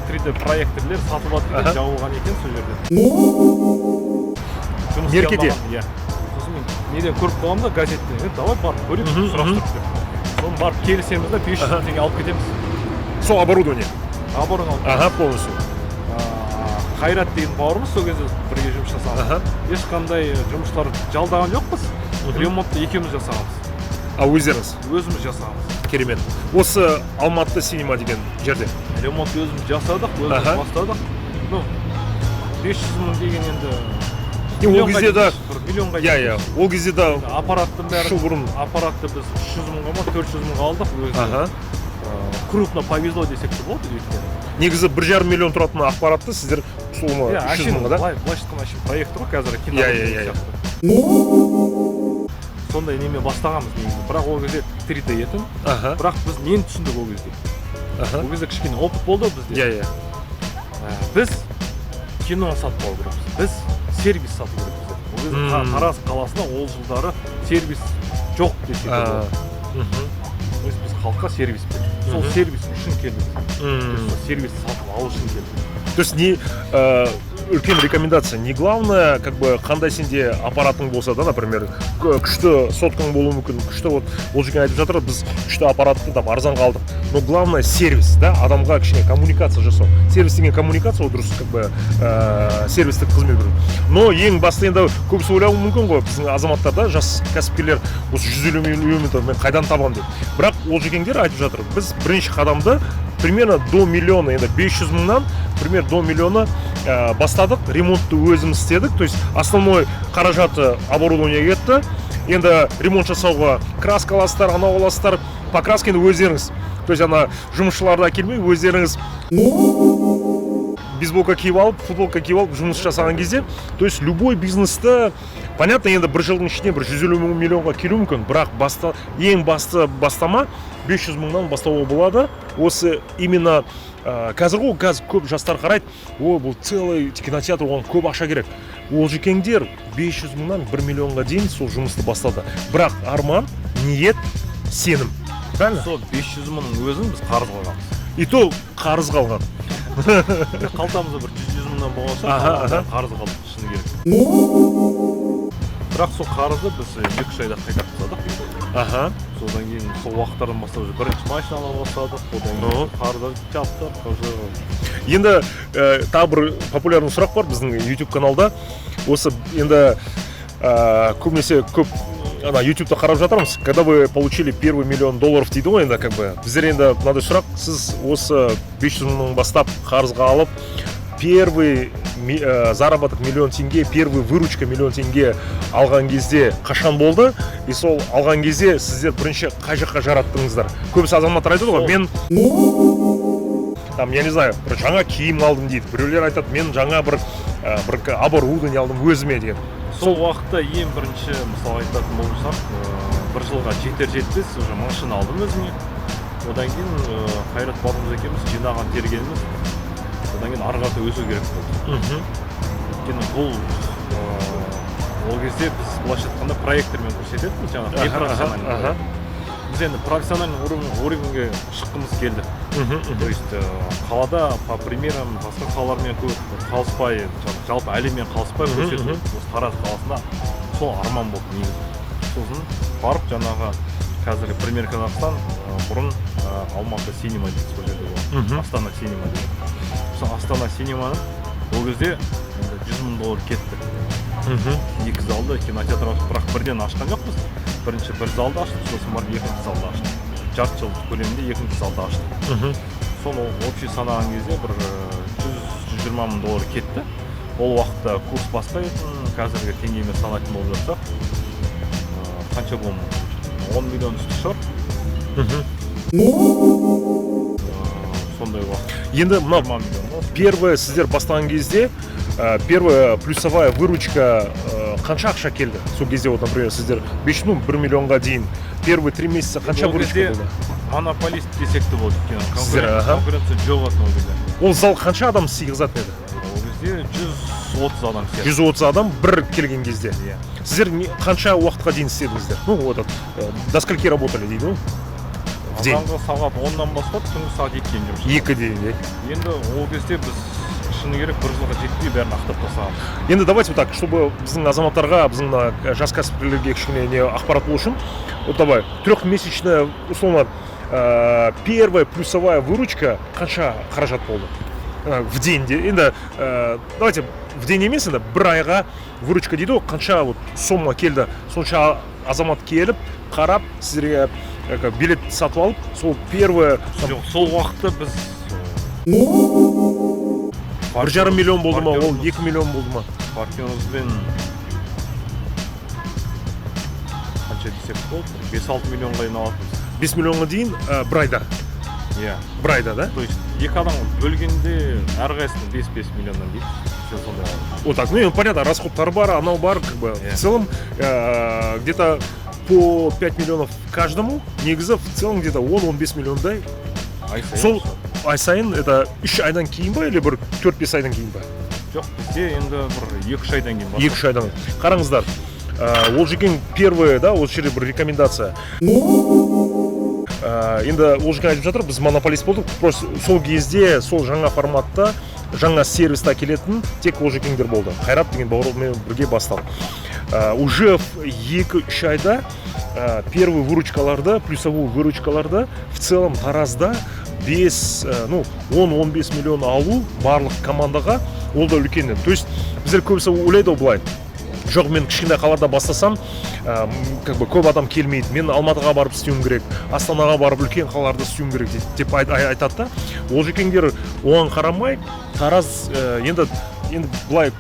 3D проекторлер сатылып жатыр екен, жабылған екен сол жерде. Жұмыс істей Меркеде? алмаған, иә. Сосын мен неден көріп қаламын да, газеттен: «Е, давай барып көрейік, сұрастырып», – деп. Соны барып келісеміз да, 500 мың теңге алып кетеміз. Сол оборудование? Оборудование алып. Аха, полностью. Қайрат деген бауырымыз, сол кезде бірге жұмыс жасаған. Ешқандай жұмысшылар жалдаған жоқпыз, ремонтты екеуміз жасағанбыз. А, өздеріңіз? Өзіміз жасағанбыз. Керемет. Осы Алматы Синема деген жерде? Ремонтты өзіміз жасадық, өзіміз бастадық. Ну, 500 мың деген енді Е, ол миллионға кезде да дейін, бір миллионға иә дейін. Иә, ол кезде да Аппараттың бәрі жыл бұрын. Аппаратты біз 300 мыңға ма, 400 мыңға алдық өзі. Крупно повезло десек те болады, өйткені Негізі 1,5 миллион тұратын аппаратты сіздер сол ма, иә, 300 әшейін мыңға да? Былай, былайша айтқанда, әшейін проектор ғой қазір кино Иә, иә, иә, сияқты. Сондай немен бастағанбыз негізі, бірақ ол кезде 3D етін. Бірақ біз нені түсіндік ол кезде? Ол кезде кішкене опыт болды бізде. иә иә Біз кино сатып алу керекпіз, біз сервис сату керекпіз дедік. Ол кезде Тараз қаласында ол жылдары сервис жоқ десек те болады. То есть біз халыққа сервис бердік, сол сервис үшін келдік. То есть сол сервис сатып алу үшін келдік. То есть не үлкен рекомендация: не главное, как бы, қандай сенде аппаратың болса да, например, күшті соткаң болуы мүмкін, күшті. Вот Олжеке айтып жатыр, біз күшті аппаратты там арзанға алдық, но главное сервис да, адамға кішкене коммуникация жасау. Сервис деген коммуникация ол дұрыс, как бы, сервистік қызмет беру. Но ең басты, енді көбісі ойлауы мүмкін ғой, біздің азаматтар да, жас кәсіпкерлер, осы 150 миллион мен қайдан табамын деп. Бірақ Олжекеңдер айтып жатыр, біз бірінші қадамды примерно до миллиона, енді 500 мыңнан примерно до миллиона бастадық, ремонтты өзіміз істедік. То есть основной қаражаты оборудование кетті. Енді ремонт жасауға краска аласыздар, анау аласыздар, покраска енді өздеріңіз, то есть ана жұмысшыларды әкелмей, өздеріңіз бейсболка киіп алып, футболка киіп алып жұмыс жасаған кезде, то есть любой бизнесті, понятно, енді бір жылдың ішінде бір 150 миллионға келуі мүмкін, бірақ ең басты бастама 500 мыңнан бастауға болады. Осы именно қазір ғой, қазір көп жастар қарайды: «Ой, бұл целый кинотеатр, оған көп ақша керек». Олжекеңдер 500 мыңнан 1 миллионға дейін сол жұмысты бастады, бірақ арман, ниет, сенім, правильно? Сол 500 мыңның өзін біз қарыз қойғанбыз. И то қарыз қалған. Қалтамызда бір жүз мыңнан болған соң қалғанын қарыз қалдық, шыны керек. Бірақ сол қарызды біз 2-3 айда қайтарып тастадық. Содан кейін сол уақыттардан бастап уже бірінші машина ала бастадық. Одан кейін қарыздар жаптық уже. Енді тағы бір популярный сұрақ бар біздің YouTube каналда. Осы енді көбінесе көп ана YouTube'та қарап жатырмыз. «Когда вы получили первый миллион долларов?» дейді ғой. Енді как бы біздер енді мынандай сұрақ: сіз осы 500 мыңнан бастап қарызға алып, первый заработок миллион теңге, первый выручка миллион теңге алған кезде қашан болды? И сол алған кезде сіздер бірінші қай жаққа жараттыңыздар? Көбісі азаматтар айтады ғой, мен там, я не знаю, бір жаңа киім алдым дейді, біреулер айтады, мен жаңа бір оборудование алдым өзіме деген. Сол уақытта ең бірінші, мысалы, айтатын болсақ, бір жылға жетер жетпес уже машина алдым өзіме. Одан кейін Қайрат бауырымыз екеуміз жинаған тергеніміз, одан кейін ары қарата өсу керек болды. Өйткені бұл ол кезде біз, былайша айтқанда, проектормен көрсететінбіз жаңағы, непрофессиональный. Біз енді профессиональный уровеньге шыққымыз келді. То есть қалада, по примерам, басқа қалалармен көп қалыспай, жалпы әлеммен қалыспай көрсету. Осы Тараз қаласында сол арман болды негізі. Сосын барып жаңағы қазіргі Премьер Казахстан, бұрын Алматы Синема дейді, сол жерде болған. Астана Синема деген. Сол Астана Синеманың ол кезде енді 100 000 доллар кетті. Екі залды кинотеатр аштық, бірақ бірден ашқан жоқпыз. Бірінші бір залды аштық, сосын барып екінші залды аштық. Жарты жыл көлемінде екінші залды аштық. Соны общий санаған кезде бір 100-120 мың доллар кетті. Ол уақытта курс басқа еді. Қазіргі теңгемен санайтын болып жатсақ, қанша болуы мүмкін? 10 миллион үсті шығар. Сондай уақыт. Енді мынау 20 миллион ба? Первое, сіздер бастаған кезде первая плюсовая выручка қанша ақша келді сол кезде? Вот, например, сіздер 500 мың, 1 миллионға дейін, первые 3 месяца қанша Ол выручка кезде болды? Монополист десек те болады, өйткені Сіздер, конкуренция жоқ еді ол кезде. Ол зал қанша адам сыйғызатын еді? Ол кезде 130 адам сияқты. 130 адам бір келген кезде? Иә. Сіздер қанша уақытқа дейін істедіңіздер? Ну вот до скольки работали дейді ғой, в день? Азанғы сағат 10-нан бастап түнгі сағат 2-ге дейін жұмыс жасадық. 2-ге дейін, иә. Енді ол кезде біз, шыны керек, бір жылға жетпей бәрін ақтап тастағанбыз. Енді давайте вот так, чтобы біздің азаматтарға, біздің мына жас кәсіпкерлерге кішкене не ақпарат болу үшін, вот давай трехмесячная, условно, первая плюсовая выручка қанша қаражат болды? В день де енді, давайте в день емес, енді бір айға выручка дейді ғой, қанша вот сумма келді, сонша азамат келіп қарап, сіздерге как билет сатып алып, сол первое там, Жоқ, сол уақытта біз 1,5 миллион болды ма ол, 2 миллион болды ма? Партнерімізбен қанша десек болды, 5-6 миллионға дейін алатынбыз. 5 миллионға дейін бір айда? Иә. Бір айда, да? То есть екі адамға бөлгенде әрқайсысына 5-5 миллионнан дейді, сен сондай. Вот так. Ну и понятно, расходтар бар, анау бар, как бы в Иә. целом где-то по 5 миллионов каждому, негізі в целом где-то 10-15 миллиондай. Ай сайын. Сол ай сайын, это 3 айдан кейін ба или бір 4-5 айдан кейін ба? Жоқ, бізде енді бір 2-3 айдан кейін. 2-3 айдан. Қараңыздар, Олжекең первый, да, осы жерде бір рекомендация. Енді Олжекең айтып жатыр, біз монополист болдық, просто сол кезде сол жаңа форматта, жаңа сервисті әкелетін тек Олжекеңдер болды. Қайрат деген бауырымен бірге басталды. Уже в 2-3 айда первый выручкаларды, плюсовую выручкаларды в целом Таразда 5, ну, 10-15 миллион алу барлық командаға, ол да үлкен. То есть біздер көбісі ойлайды ғой былай: жоқ, мен кішкентай қалада бастасам, как бы көп адам келмейді, мен Алматыға барып істеуім керек, Астанаға барып, үлкен қалаларда істеуім керек дейді деп айтады да. Олжекеңдер оған қарамай Тараз, енді былай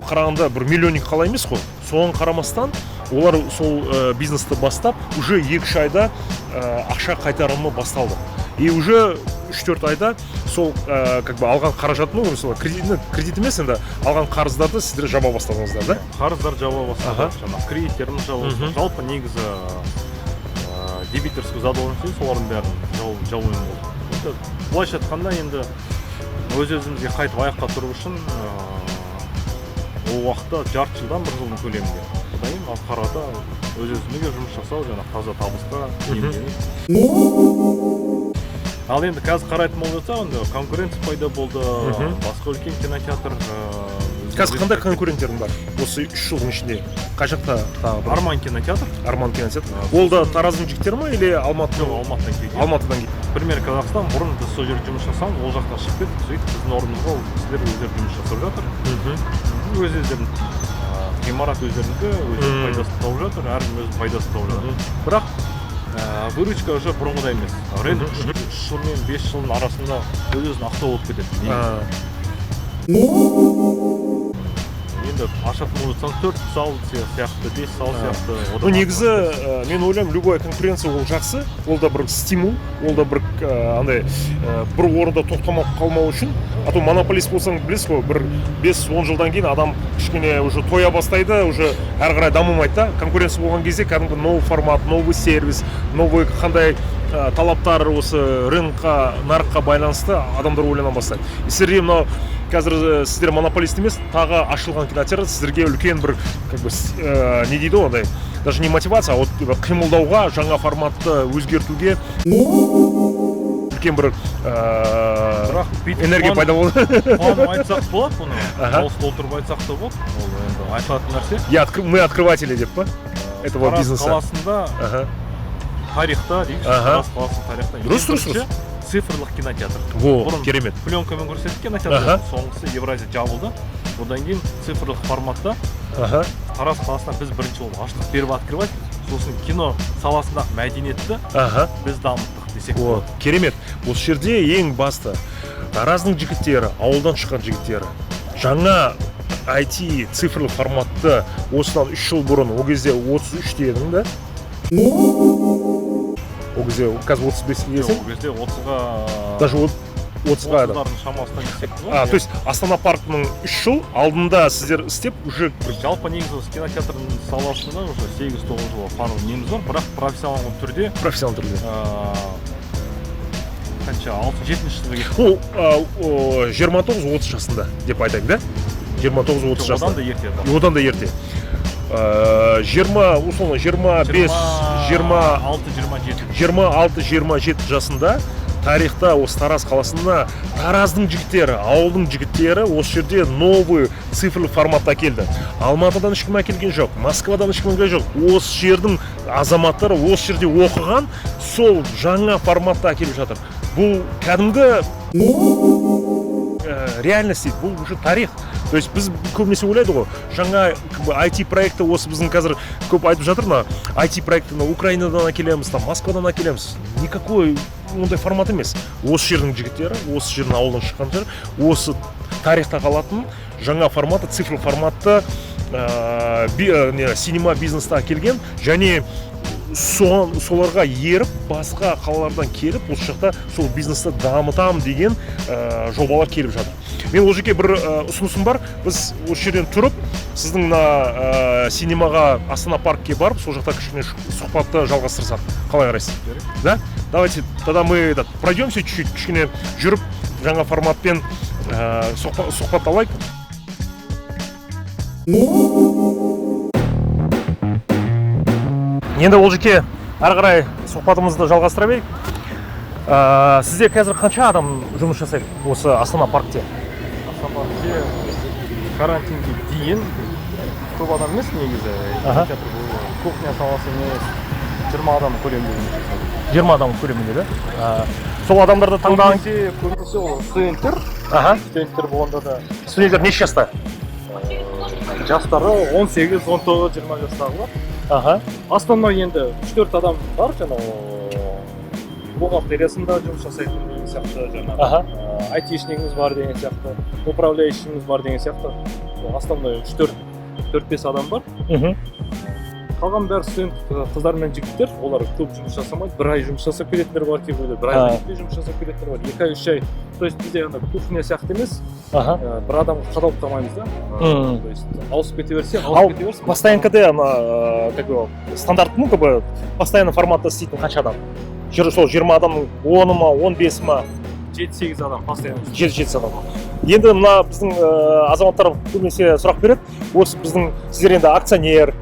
қарағанда бір миллионник қала емес қой, соған қарамастан олар сол бизнесті бастап, уже 2-3 айда ақша қайтарымы басталды. И уже 3-4 айда сол как бы алған қаражат, ну, мысалы, кредит, ну, кредит емес, енді алған қарыздарды сіздер жаба бастадыңыздар, да? Қарыздар жаба бастадық, жаңағы кредиттеріміз жаба бастадық. Жалпы негізі дебиторский задолженность дейді, солардың бәрін жабумен болды. Енді былайша айтқанда, енді өз өзімізге қайтып аяққа тұру үшін ол уақытта жарты жылдан бір жылдың көлемінде, одан кейін ары қарата өз өзімізге жұмыс жасау, жаңағы таза табысқа иемдену. Ал енді қазір қарайтын болып жатсақ, енді конкуренция пайда болды. Басқа үлкен кинотеатр Қазір қандай конкуренттерің бар осы 3 жылдың ішінде? Қай жақта тағы бір? Арман кинотеатр. Арман кинотеатр. Ол да Тараздың жігіттері ма или Алматы? Жоқ, Алматыдан келген. Алматыдан келген. Пример Казахстан. Бұрын біз сол жерде жұмыс жасағанбыз, ол жақтан шығып кеттік. Сөйтіп біздің орнымызға ол кісілер өздері жұмыс жасап жатыр. Өз өздерінің ғимарат өздерінікі, өздері пайдасын тауып жатыр, әркім өз пайдасын тауып жатыр. Бірақ выручка уже бұрынғыдай емес. Рынок 3 жыл мен 5 жылдың арасында өз өзін ақтау болып кетеді. Енді ашатын болып жатсаң, төрт зал сияқты, бес зал сияқты. Ну, негізі, мен ойлаймын, любая конкуренция ол жақсы, ол да бір стимул, ол да бір андай бір орында тоқтамай қалмау үшін. А то монополист болсаң, білесіз ғой, бір 5-10 жылдан кейін адам кішкене уже тоя бастайды, уже әрі қарай дамымайды да. Конкуренция болған кезде кәдімгі новый формат, новый сервис, новый қандай талаптар осы рынокқа, нарыққа байланысты адамдар ойлана бастайды. И сіздерге мынау қазір сіздер монополист емес, тағы ашылған кинотеатр сіздерге үлкен бір как бы не дейді ғой, андай даже не мотивация, а вот типа қимылдауға, жаңа форматты өзгертуге үлкен бір Бірақ бүйтіп энергия пайда болды. Қуанып айтсақ болады бұны, ауыз толтырып айтсақ та болады, ол енді айтылатын нәрсе. Мы открыватели деп па этого Тараз бизнеса? қаласында тарихта дейікші, Тараз қаласының тарихта ең бірінші цифрлық кинотеатр. Во, Бұрын керемет. пленкамен көрсетті кинотеатр, соңғысы Евразия жабылды. Одан кейін цифрлық форматта Тараз қаласында біз бірінші болып аштық, первооткрыватель. Сосын кино саласындағы мәдениетті біз дамыттық десек. О, керемет. Осы жерде ең басты Тараздың жігіттері, ауылдан шыққан жігіттері жаңа IT цифрлы форматты осыдан 3 жыл бұрын, ол кезде 33 дедің да, ол кезде, қазір 35 Жоқ, десең. Ол кезде 30-ға. Даже 30-ға да. 30-лардың шамасында десек болады. А, то есть Астана паркінің 3 жыл алдында сіздер істеп уже. Жалпы негізі осы кинотеатрдың саласында уже 8-9 жыл пар неміз бар, бірақ профессионалды түрде Профессионал түрде. Қанша, алты, жетінші жылға кетті. Ол 29-30 жасында деп айтайын да, 29-30 Жоқ, одан жасында. Да ерте да. Одан да ерте. 20, условно, 25, 20 6, 27. 26-27 жасында тарихта осы Тараз қаласында Тараздың жігіттері, ауылдың жігіттері осы жерде новый цифрлы форматта әкелді. Алматыдан ешкім әкелген жоқ, Москвадан ешкім әкелген жоқ, осы жердің азаматтары, осы жерде оқыған, сол жаңа форматта әкеліп жатыр. Бұл кәдімгі реальность дейді, бұл уже тарих. То есть біз көбінесе ойлайды ғой, жаңа как бы IT проекті, осы біздің қазір көп айтып жатыр, мына IT проектіні Украинадан әкелеміз, там Москвадан әкелеміз. Никакой ондай формат емес. Осы жердің жігіттері, осы жердің ауылдан шыққан жер, осы тарихта қалатын жаңа форматы, цифрлы форматты не, синема бизнесті әкелген және соларға еріп басқа қалалардан келіп, осы жақта сол бизнесті дамытамын деген жобалар келіп жатыр. Мен ол жерге бір ұсынысым бар: біз осы жерден тұрып, сіздің мына синемаға, Астана паркке барып, сол жақта кішкене сұхбатты жалғастырсақ, қалай қарайсыз? Да, давайте тогда мы этот, пройдемся чуть-чуть, кішкене жүріп, жаңа форматпен сұхбат алайық. Енді, Олжеке, ары қарай сұхбатымызды жалғастыра берейік. Сізде қазір қанша адам жұмыс жасайды осы Астана паркте? Астана паркте карантинге дейін көп адам емес негізі. Кинотеатр бұл кухня саласы емес, 20 адам көлемінде жұмыс жасайды. 20 адам көлемінде да. Сол адамдарды таңдаған Көбінесе ол студенттер. Студенттер болғанда да Студенттер неше жаста? Жастары 18, 19, 20 жастағылар. Основной енді үш төрт адам бар, жаңағы бухгалтериясында жұмыс жасайтын деген сияқты, жаңағы айтишнигіміз бар деген сияқты, управляющийіміз бар деген сияқты. Сол основной үш төрт, төрт бес адам бар. Қалған бәрі студент қыздар мен жігіттер. Олар көп жұмыс жасамайды, бір ай жұмыс жасап кететіндер бар кейбіреулер, бір ай жұмыс жасап кететіндер бар, 2 ай, 3 ай. То есть бізде ана кухня сияқты емес, бір адамға қадалып қалмаймыз да. То есть ауысып кете берсе, Ал ауысып кете берсін. Постоянкада ана как его, стандарт, ну, как бы постоянный форматта істейтін қанша адам? Сол 20 адамның 10-ы ма, 15-і ма? Жеті сегіз адам постоянно. Жеті адам. Енді мына біздің азаматтар көбінесе сұрақ береді, осы біздің, сіздер енді акционер,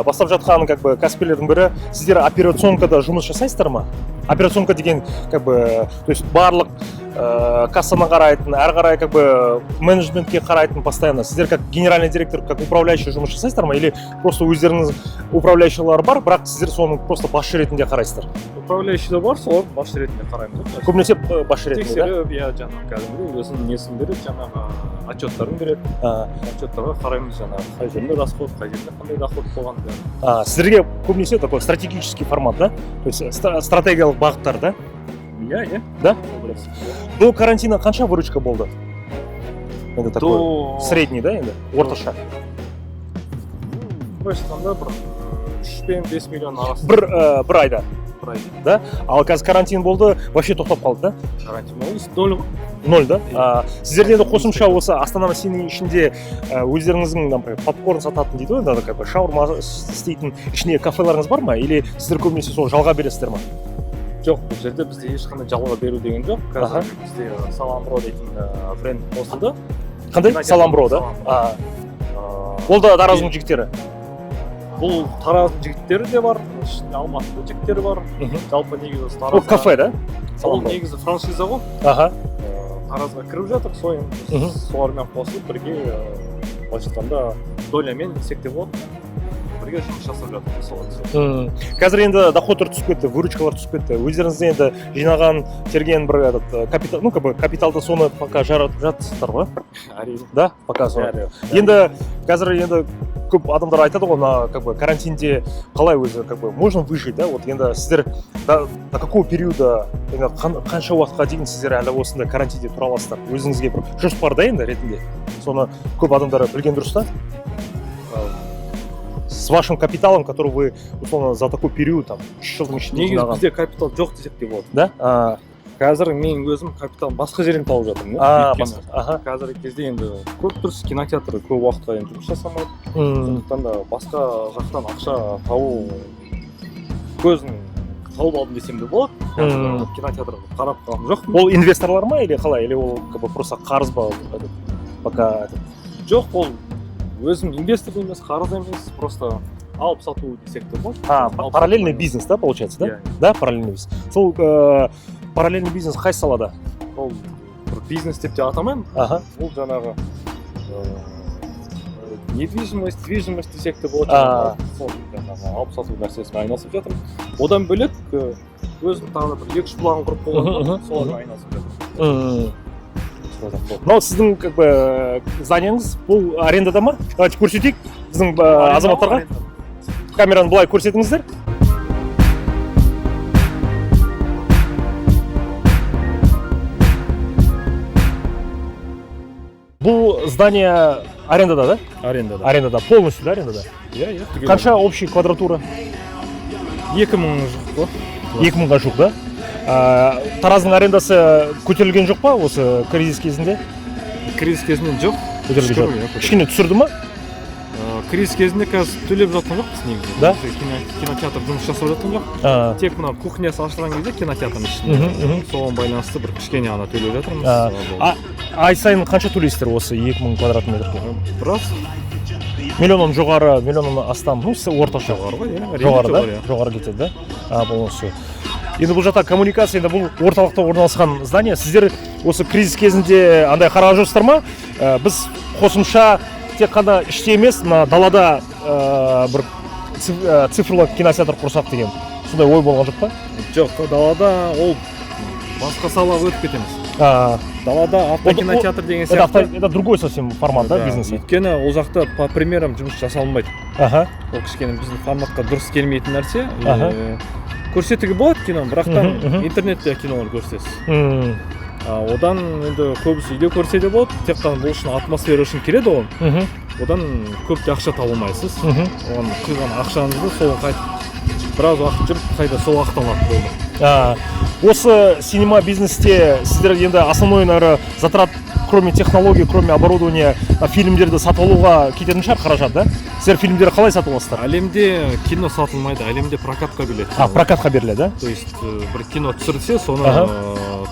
бастап жатқан как бы кәсіпкерлердің бірі, сіздер операционкада жұмыс жасайсыздар ма? Операционка деген, как бы, то есть барлық кассаны қарайтын, әрі қарай, как бы, менеджментке қарайтын постоянно. Сіздер как генеральный директор, как управляющий жұмыс жасайсыздар ма, или просто өздеріңіз управляющийлар бар, бірақ сіздер соның просто басшы ретінде қарайсыздар? Управляющий да бар, солар басшы ретінде қараймыз ғой. Көбінесе басшы ретінде, да? Тексеріп, иә, жаңағы кәдімгідей өзінің несін береді, жаңағы отчеттарын береді. Отчеттарға қараймыз, жаңағы қай жерінде расход, қай жерде қандай доход болған, бәрін. Сіздерге көбінесе такой стратегический формат, да, то есть стратегиялық бағыттар, да? Иә. Да? До карантина қанша выручка болды енді, такой До средний, да, енді орташа? Былайша айтқанда, бір 3 пен 5 миллион арасында. Бір айда? Бір айда. Ал қазір карантин болды, вообще тоқтап қалды, да? Карантин болды, ноль ғой. Ноль, да? Сіздерде енді қосымша осы Астана Синың ішінде өздеріңіздің, например, попкорн сататын дейді ғой енді, как бы шаурма істейтін ішінде кафеларыңыз бар ма, или сіздер көбінесе сол жалға бересіздер ма? Жоқ, бұл жерде бізде ешқандай жалға беру деген жоқ. Қазір бізде Саламбро дейтін бренд қосылды. Қандай? Кинотеатр. Саламбро, да? Саламбро. Ол да Тараздың жігіттері? Бұл Тараздың жігіттері де бар, ішінде Алматының жігіттері бар. Жалпы негізі осы Ол Таразға кафе, да? Ол Саламбро. негізі франшиза ғой. Таразға кіріп жатыр, сол енді солармен қосылып бірге, былайша айтқанда, долямен десек те болады, бірге жұмыс жасап жатырмыз солар. Қазір енді доходтар түсіп кетті, выручкалар түсіп кетті. Өздеріңіз енді жинаған, терген бір этот капитал, ну, как бы капиталды, соны пока жаратып жатырсыздар ғой? Әрине. Да, пока соны. Бәрі. Енді қазір енді көп адамдар айтады ғой, мына, как бы, карантинде қалай өзі, как бы, можно выжить, да? Вот енді сіздер до какого периода, енді қанша уақытқа дейін сіздер әлі осындай карантинде тұра аласыздар? Өзіңізге бір жоспар да енді ретінде. Соны көп адамдар білген дұрыс та. С вашим капиталом, который вы, условно, за такой период, там, 3 жылдың ішінде Негізі жинаған. бізде капитал жоқ десек те болады. Да? Қазір мен өзім капитал басқа жерден тауып жатырмын да. А, Өйткені басқа. Қазіргі кезде енді көп дұрыс, кинотеатр көп уақытқа енді жұмыс жасамайды. Сондықтан да басқа жақтан ақша табу көзін тауып алдым десем де болады. Қазір кинотеатрға қарап қалған жоқпын. Ол инвесторлар ма или қалай? Или ол, как бы, просто қарыз ба этот, пока этот? Жоқ, ол өзім инвестор емес, қарыз емес, просто алып сату десек те болады. Алып Параллельный сату. бизнес, да, получается, да? Иә. Да, параллельный бизнес. Сол параллельный бизнес қай салада? Ол бір бизнес деп те атамаймын. Ол жаңағы недвижимость, движимость десек те болады. Сол жаңағы алып сату нәрсесімен айналысып жатырмын. Одан бөлек өзім тағы да бір екі үш план құрып қойғанмын, солармен айналысып жатырмын. Сол жақ болады. Мынау сіздің, как бы, зданияңыз, бұл арендада ма? Давайте көрсетейік біздің азаматтарға. Аренда. Камераны былай көрсетіңіздер. Бұл здание арендада, да? Арендада. Арендада, полностью, да, арендада? Иә, түгел. Қанша общий квадратура? 2000 жуық қой. 2000-ға жуық, да? Тараздың арендасы көтерілген жоқ па осы кризис кезінде? Кризис кезінде жоқ. Көтерілген Шүкір, жоқ. иә, көтерілген. Кішкене түсірді ма? Кризис кезінде қазір төлеп жатқан жоқпыз негізі. Да? Бізде кинотеатр жұмыс жасап жатқан жоқ. Тек мына кухнясы ашылған кезде кинотеатрдың ішінде соған байланысты бір кішкене ғана төлеп жатырмыз. Болды. Ай сайын қанша төлейсіздер осы 2000 квадрат метрге? Біраз. Миллионнан жоғары, миллионнан астам, ну, орташа. Жоғары ғой, иә, әрине. Жоғары, да? Жоғары, иә. Жоғары кетеді, да? Полностью. Енді бұл жақта коммуникация, енді бұл орталықта орналасқан здание. Сіздер осы кризис кезінде андай қараған жоқсыздар ма? Біз қосымша тек қана іште емес, мына далада бір цифрлы кинотеатр құрсақ деген сондай ой болған жоқ па? Жоқ, далада ол басқа салаға өтіп кетеміз. Далада автокинотеатр деген Это, сияқты. это другой совсем формат, да, бизнеса? Өйткені ол жақта по примерам жұмыс жасалынбайды. Ол кішкене біздің форматқа дұрыс келмейтін нәрсе. Көрсетуге болады киноны, бірақ та интернетте кинолар көрсетесіз. Одан енді көбісі үйде көрсе де болады, тек қана бұл үшін, атмосфера үшін келеді ғой. Одан көп те ақша таба алмайсыз. Оған құйған ақшаңызды сол қайтып біраз уақыт жүріп, қайта сол ақталады, болды. Осы синема бизнесте сіздер енді основной, наверное, затрат, кроме технологий, кроме оборудования, фильмдерді сатып алуға кететін шығар қаражат, да? Сіздер фильмдерді қалай сатып аласыздар? Әлемде кино сатылмайды, әлемде прокатқа беріледі. А, прокатқа беріледі, да? То есть бір кино түсірілсе, соны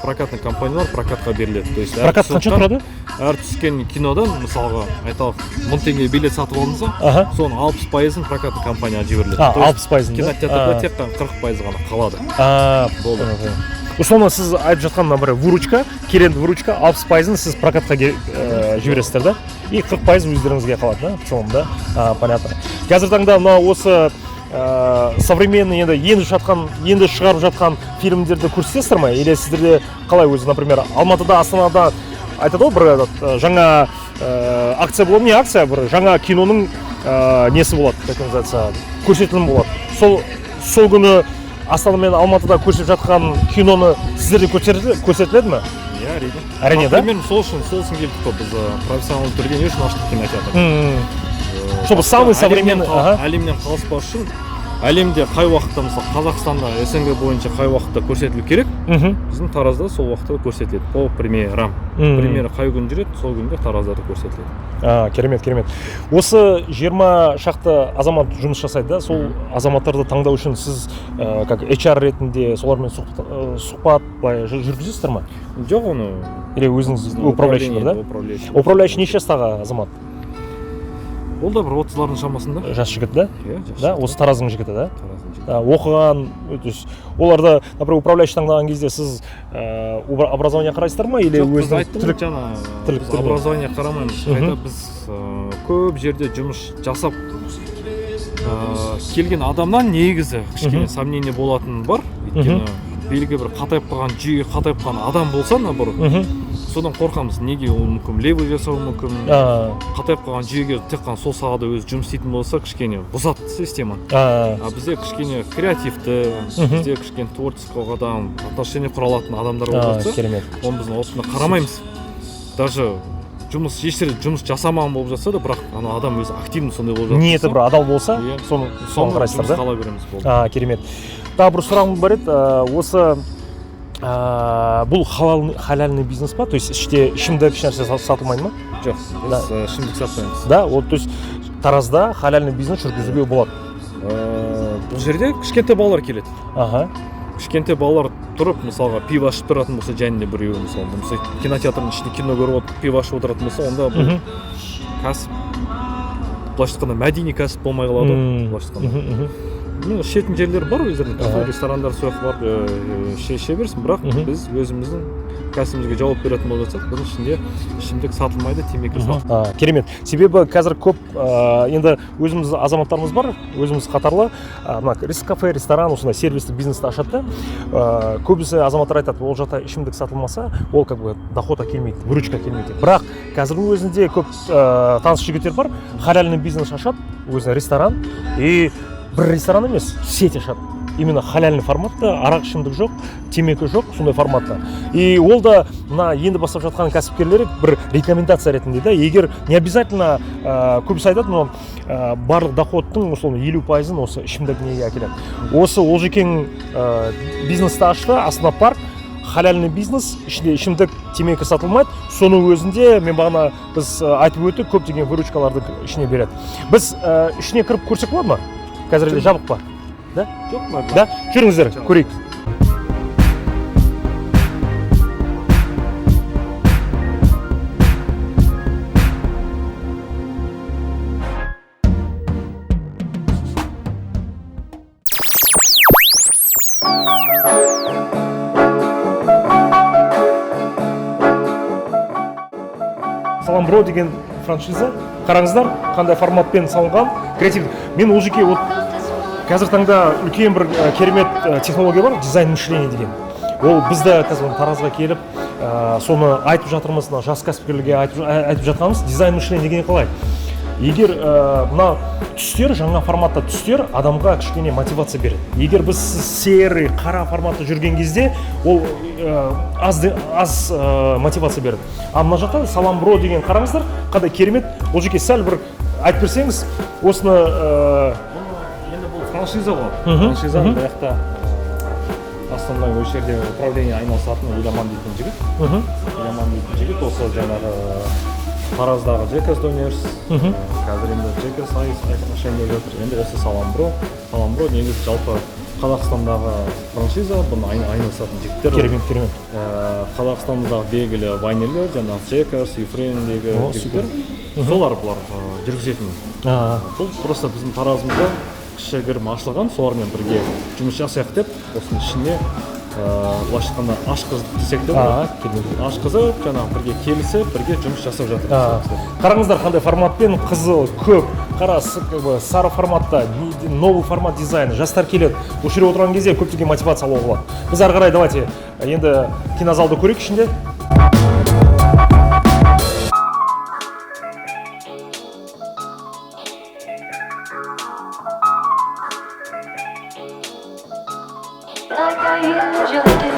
прокатный компаниялар прокатқа беріледі. То есть әр Прокат қанша тұрады? Әр түскен кинодан, мысалға айталық, 1000 теңге билет сатып алынса, соның 60%-ын прокатный компанияға жіберіледі. То есть 60%-ын, да? кинотеатрда тек қана 40% ғана қалады. А, Болды. Понял. Условно, сіз айтып жатқан мына бір выручка, келген выручка 60%-ын сіз прокатқа жібересіздер, да? И 40% өздеріңізге қалады, да, в целом, да? А, понятно. Қазіргі таңда мына осы современный енді шығарып жатқан фильмдерді көрсетесіздер ма? Или сіздерде қалай өзі, например, Алматыда, Астанада айтады ғой, бір этот, жаңа акция болады, не акция, бір жаңа киноның несі болады, как называется, көрсетілім болады. Сол күні Астана мен Алматыда көрсетіп жатқан киноны сіздерде көрсетіледі ме? Иә, әрине. Әрине, да? Примерно сол үшін келдік қой біз, профессионалды түрде не үшін аштық кинотеатр? Чтобы самый современный, Әлемнен қалыспас үшін, әлемде қай уақытта, мысалы, Қазақстанда, СНГ бойынша қай уақытта көрсетілу керек, біздің Таразда сол уақытта көрсетіледі по премьерам. Премьера қай күні жүреді, сол күнде Таразда да көрсетіледі. А, керемет, керемет. Осы 20 шақты азамат жұмыс жасайды, да? Сол азаматтарды таңдау үшін сіз как HR ретінде солармен сұхбат былай жүргізесіздер ма? Жоқ, оны Или өзіңіз управляющий бар, да? Управляющий. Управляющий неше жастағы азамат? Ол да бір 30-лардың шамасында. Жас жігіт, да? Иә, жас Да, жігіт. Осы Тараздың жігіті, да? Тараздың жігіті. Да, оқыған, то есть оларды, например, управляющий таңдаған кезде сіз образование қарайсыздар ма или Жоқ, біз өзінің айттым ғой тірлік жаңа, тірлік біз түріне? образование қарамаймыз. Қайта біз көп жерде жұмыс жасап келген адамнан негізі кішкене сомнение болатын бар, өйткені белгілі бір қатайып қалған жүйеге қатайып қалған адам болса, наоборот, содан қорқамыз. Неге? Ол мүмкін левый жасауы мүмкін, қатайып қалған жүйеге тек қана сол салада өзі жұмыс істейтін болса, кішкене бұзады системаны. А бізде кішкене креативті, бізде кішкене творческий адам, отношение құра алатын адамдар болып жатса, керемет. оны біздің опытына қарамаймыз. Даже жұмыс, еш жерде жұмыс жасамаған болып жатса да, бірақ ана адам өзі активный сондай болып жатса, Ниеті бір адал болса, Иә. соны соны қарайсыздар, да? жұмысқа ала береміз, болды. А, керемет. Тағы бір сұрағым бар еді. Осы бұл халяльный бизнес па? То есть іште ішімдік, ешнәрсе сатылмайды ма? Жоқ, біз ішімдік сатпаймыз. Да, вот, то есть Таразда халяльный бизнес жүргізуге болады. Бұл жерде кішкентай балалар келеді. Кішкентай балалар тұрып, мысалға, пиво ішіп тұратын болса, және де біреуі, мысалы, болмаса кинотеатрдың ішінде кино көріп отырып пиво ішіп отыратын болса, онда бұл кәсіп, былайша айтқанда, мәдени кәсіп болмай қалады ғой, былайша айтқанда. Мхм, мхм. Ну, ішетін жерлер бар өздерінің, кафе, ресторандар, сол жаққа барып іше берсін, бірақ біз өзіміздің кәсібімізге жауап беретін болып жатсақ, бұның ішінде ішімдік сатылмайды, темекі сатылмайды. А, керемет. Себебі қазір көп енді өзіміз азаматтарымыз бар, өзіміз қатарлы, мына кафе, ресторан, осындай сервистік бизнесті ашады да. Көбісі азаматтар айтады, ол жақта ішімдік сатылмаса, ол как бы доход әкелмейді, выручка әкелмейді деп. Бірақ қазірдің өзінде көп таныс жігіттер бар, халяльный бизнес ашады, өзіне ресторан, и бір ресторан емес, сеть ашады. Именно халяльный форматта, арақ ішімдік жоқ, темекі жоқ, сондай форматта. И ол да мына енді бастап жатқан кәсіпкерлер бір рекомендация ретінде, да, егер не обязательно, көбісі айтады, но барлық доходтың условно 50%-ын осы ішімдік неге әкеледі. Осы Олжекең бизнесті ашты, Астана парк, халяльный бизнес, ішінде ішімдік, темекі сатылмайды. Соның өзінде мен бағана біз айтып өттік, көптеген выручкаларды ішіне береді. Біз ішіне кіріп көрсек болады ма? Қазір әлде жабық па? Да? Жоқ, бар. Да? Жүріңіздер, Жабық. көрейік. Салам бро деген франшиза. Қараңыздар, қандай форматпен салынған. Креатив. Мен ол жерге вот қазіргі таңда үлкен бір керемет технология бар, дизайн мышления деген. Ол біз де қазір Таразға келіп, соны айтып жатырмыз, мына жас кәсіпкерлерге айтып жатқанымыз дизайн мышления деген қалай? Егер мына түстер, жаңа форматта түстер адамға кішкене мотивация береді. Егер біз серый, қара форматта жүрген кезде, ол аз мотивация береді. А мына жақта Салам бро деген, қараңыздар, қандай керемет. Ол жерге сәл бір айтып берсеңіз, осыны Енді бұл франшиза ғой. Франшиза бұл жақта Основной осы жерде управление айналысатын Еламан дейтін жігіт. Еламан дейтін жігіт осы жаңағы Тараздағы Джекерс Донерс, қазір енді Джекерс ашайын деп жатыр. Енді осы Саламбро. Саламбро негізі жалпы Қазақстандағы франшиза, бұны айналысатын жігіттер. Керемет, керемет. Қазақстандағы белгілі вайнерлер, жаңағы Джекерс, Ефремдегі О, жігіттер, солар бұлар жүргізетін. Бұл просто біздің Таразымызда кішігірім ашылған, солармен бірге жұмыс жасайық деп, осының ішіне, былайша айтқанда, ашқызып десек те болады. Керемет. Ашқызып, жаңағы бірге келісіп, бірге жұмыс жасап жатырмыз. Қараңыздар, қандай форматпен, қызыл, көк, қара, как бы, сары форматта, новый формат дизайна. Жастар келеді. Осы жерде отырған кезде көптеген мотивация алуға болады. Біз ары қарай давайте енді кинозалды көрейік ішінде. Like I usually do.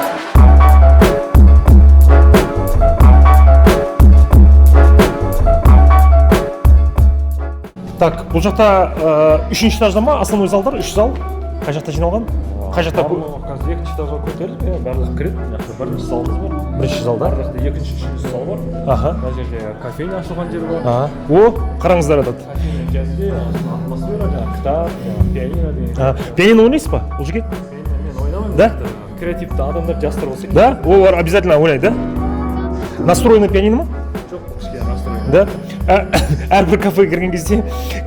Так, бұл жақта үшінші этажда ма основной залдар, үш зал? Қай жақта жиналған? Қай жақта? Барлығы қазір екінші этажға көтеріліп, иә, барлығы кіреді. Мына жақта бірінші залымыз бар. Бірінші залда? Ар жақта екінші, үшінші зал бар. Мына жерде кофейня ашылған жер бар. О, қараңыздар этот. Кофейня кезінде атмосфера, жаңағы кітап, жаңағы пианино деген. Пианино ойнайсыз ба, Олжеке? Пианино мен ойнамаймын. Да? Креативті адамдар, жастар болса екен. Да? Олар обязательно ойнайды, да? Настроенный пианино ма? Жоқ, кішкене расстроен. Да? Әрбір кафеге кірген кезде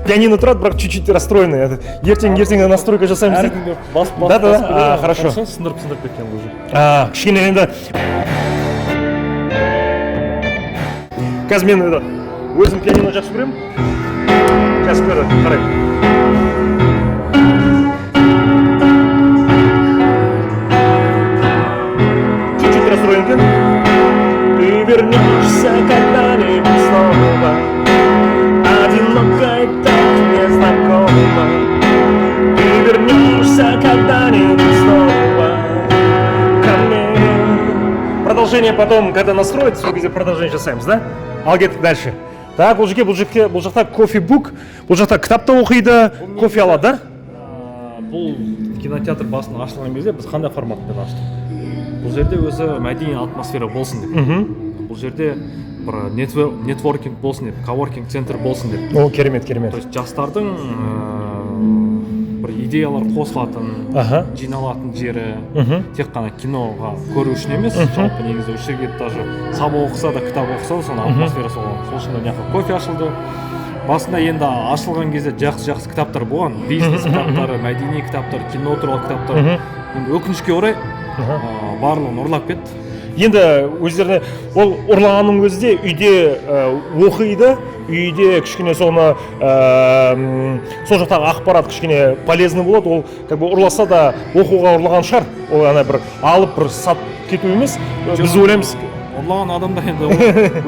пианино тұрады, бірақ чуть-чуть расстроенный. Ертең, ертең настройка жасаймыз дейді. Әркімге басып, басып, Да, да, да. басып береді. Хорошо. Қарасаң, сындырып, сындырып кеткен уже. Кішкене енді қазір мен это, өзім пианино жақсы көремін. Қазір қараймын. Чуть-чуть расстроен екен. Ты вернешься когда-нибудь снова, одиноко и так незнакомо. Ты вернешься когда-нибудь снова ко мне. Продолжение потом, когда настроится, сол кезде продолжение жасаймыз, да? Ал кеттік дальше. Так, бұл жерге, бұл жерге, бұл жақта кофе-бук, бұл жақта кітап та оқиды, кофе алады, да? Бұл кинотеатр басында ашылған кезде біз қандай форматпен аштық? Бұл жерде өзі мәдени атмосфера болсын деп. Бұл жерде бір нетворкинг болсын деп, коворкинг центр болсын деп. О, керемет, керемет. То есть жастардың бір идеялар қосылатын, жиналатын жері, тек қана киноға көру үшін емес, жалпы негізі осы жерге даже сабақ оқыса да, кітап оқыса да, соның атмосфера сол. Сол үшін мына жаққа кофе ашылды. Басында енді ашылған кезде жақсы жақсы кітаптар болған, бизнес кітаптары, мәдени кітаптар, кино туралы кітаптар. Енді өкінішке орай, барлығын ұрлап кетті. Енді өздеріне ол ұрлағанның өзі де үйде оқиды, үйде кішкене соны сол жақтағы ақпарат кішкене полезный болады. Ол как бы ұрласа да оқуға ұрлаған шығар. Ол ана бір алып бір сатып кету емес. Біз ойлаймыз. Ұрлаған адамдар енді ол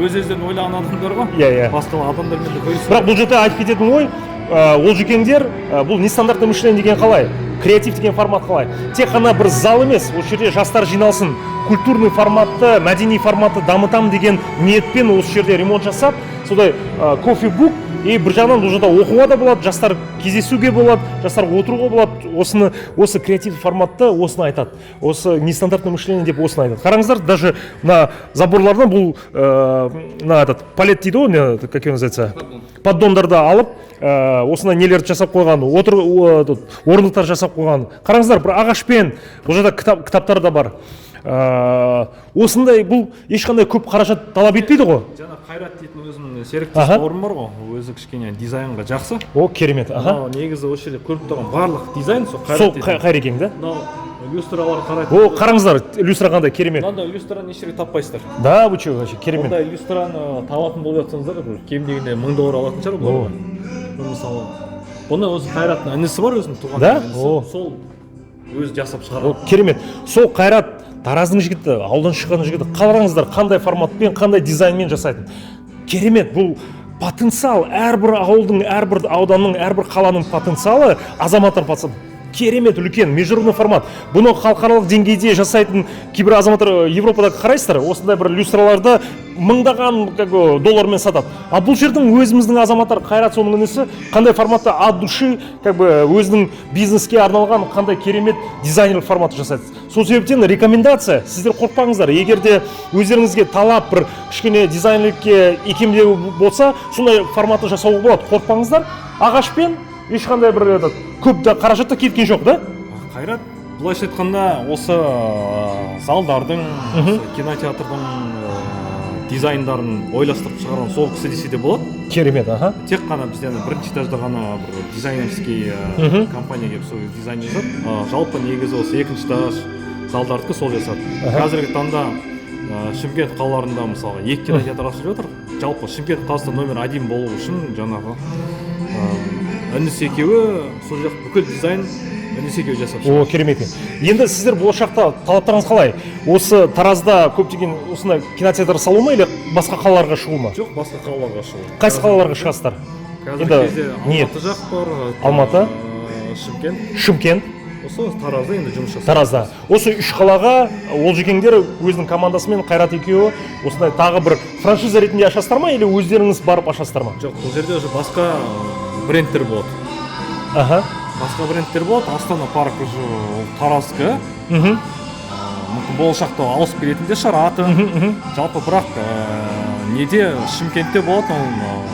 өз өздерін ойлаған адамдар ғой. Иә, иә. Басқа адамдармен де көйсіз. Бірақ бұл жерде айтып кететін ой, олжекеңдер, бұл нестандартный мышление деген қалай, креатив деген формат қалай, тек қана бір зал емес, осы жерде жастар жиналсын, культурный форматты, мәдени форматты дамытамын деген ниетпен осы жерде ремонт жасап, сондай кофе-бук, и бір жағынан бұл жерде оқуға да болады, жастар кездесуге болады, жастар отыруға болады. Осыны, осы креативный форматты осыны айтады, осы нестандартный мышление деп осыны айтады. Қараңыздар, даже мына заборлардан бұл мына этот палет дейді ғой, не, как его называется, поддондарды алып, осындай нелерді жасап қойған, отыр, этот, орындықтар жасап қойған. Қараңыздар, бір ағашпен бұл жерде кітап, кітаптар да бар. Осындай бұл ешқандай көп қаражат талап етпейді ғой. Жаңа Қайрат дейтін өзімнің серіктес бауырым бар ғой, өзі кішкене дизайнға жақсы. О, керемет, аха. Мынау негізі осы жерде көріп тұрған барлық дизайн сол Қайрат сол дейтін. Қайрекең да. Мынау люстралар қарайды. О, қараңыздар, люстра қандай керемет. Мынандай люстраны еш жерде таппайсыздар. Да, вы че, вообще керемет. Ондай люстраны табатын болып жатсаңыздар, бір кем дегенде 1000 доллар алатын шығар бұлар. Ну, мысалы, бұны өзі Қайраттың інісі бар, өзінің туған Да? інісі. О. Сол өзі жасап О, шығарған. керемет. Сол Қайрат Тараздың жігіті, ауылдан шыққан жігіті. Қараңыздар, қандай форматпен, қандай дизайнмен жасайтын. Керемет, бұл потенциал, әрбір ауылдың, әрбір ауданның, әрбір қаланың потенциалы, азаматтар потенциалы. Керемет үлкен международный формат. Бұны халықаралық деңгейде жасайтын кейбір азаматтар, Европада қарайсыздар, осындай бір люстраларды мыңдаған, как бы, доллармен сатады. А бұл жердің өзіміздің азаматтар, Қайрат, соның інісі, қандай форматта от души, как бы, өзінің бизнеске арналған қандай керемет дизайнерлік формат жасайды. Сол себептен рекомендация: сіздер қорықпаңыздар, егер де өздеріңізге талап бір кішкене дизайнерлікке икемдеу болса, сондай форматты жасауға болады, қорықпаңыздар. Ағашпен ешқандай бір этот, көп та қаражат та кеткен жоқ да. Қайрат, былайша айтқанда, осы залдардың, осы кинотеатрдың дизайндарын ойластырып шығарған сол кісі десе де болады. Керемет, аха. Тек қана бізде ана бірінші этажда ғана бір дизайнерский компания келіп, сол дизайн жасады. Жалпы негізі осы екінші этаж залдардікі сол жасады. Қазіргі таңда Шымкент қалаларында, мысалға, екі кинотеатр ашылып жатыр. Жалпы Шымкент қаласында номер один болу үшін жаңағы інісі екеуі сол жақ бүкіл дизайн інісі екеуі жасап О, шығарды. керемет екен. Енді сіздер болашақта талаптарыңыз қалай? Осы Таразда көптеген осындай кинотеатр салу ма или басқа қалаларға шығу ма? Жоқ, басқа қалаларға шығу. Қайсы қалаларға шығасыздар? Қазіргі Енді кезде ниет. Алматы жақ бар. Алматы? Шымкент. Шымкент. Осы Таразда енді жұмыс жасап. Таразда. Осы үш қалаға Олжекеңдер өзінің командасымен, Қайрат екеуі, осындай тағы бір франшиза ретінде ашасыздар ма или өздеріңіз барып ашасыздар ма? Жоқ, бұл жерде уже басқа брендтер болады. Басқа брендтер болады. Астана Парк уже ол Тараздікі. Мүмкін, болашақта ауысып кететін де шығар аты. Жалпы, бірақ неде, Шымкентте болады ол,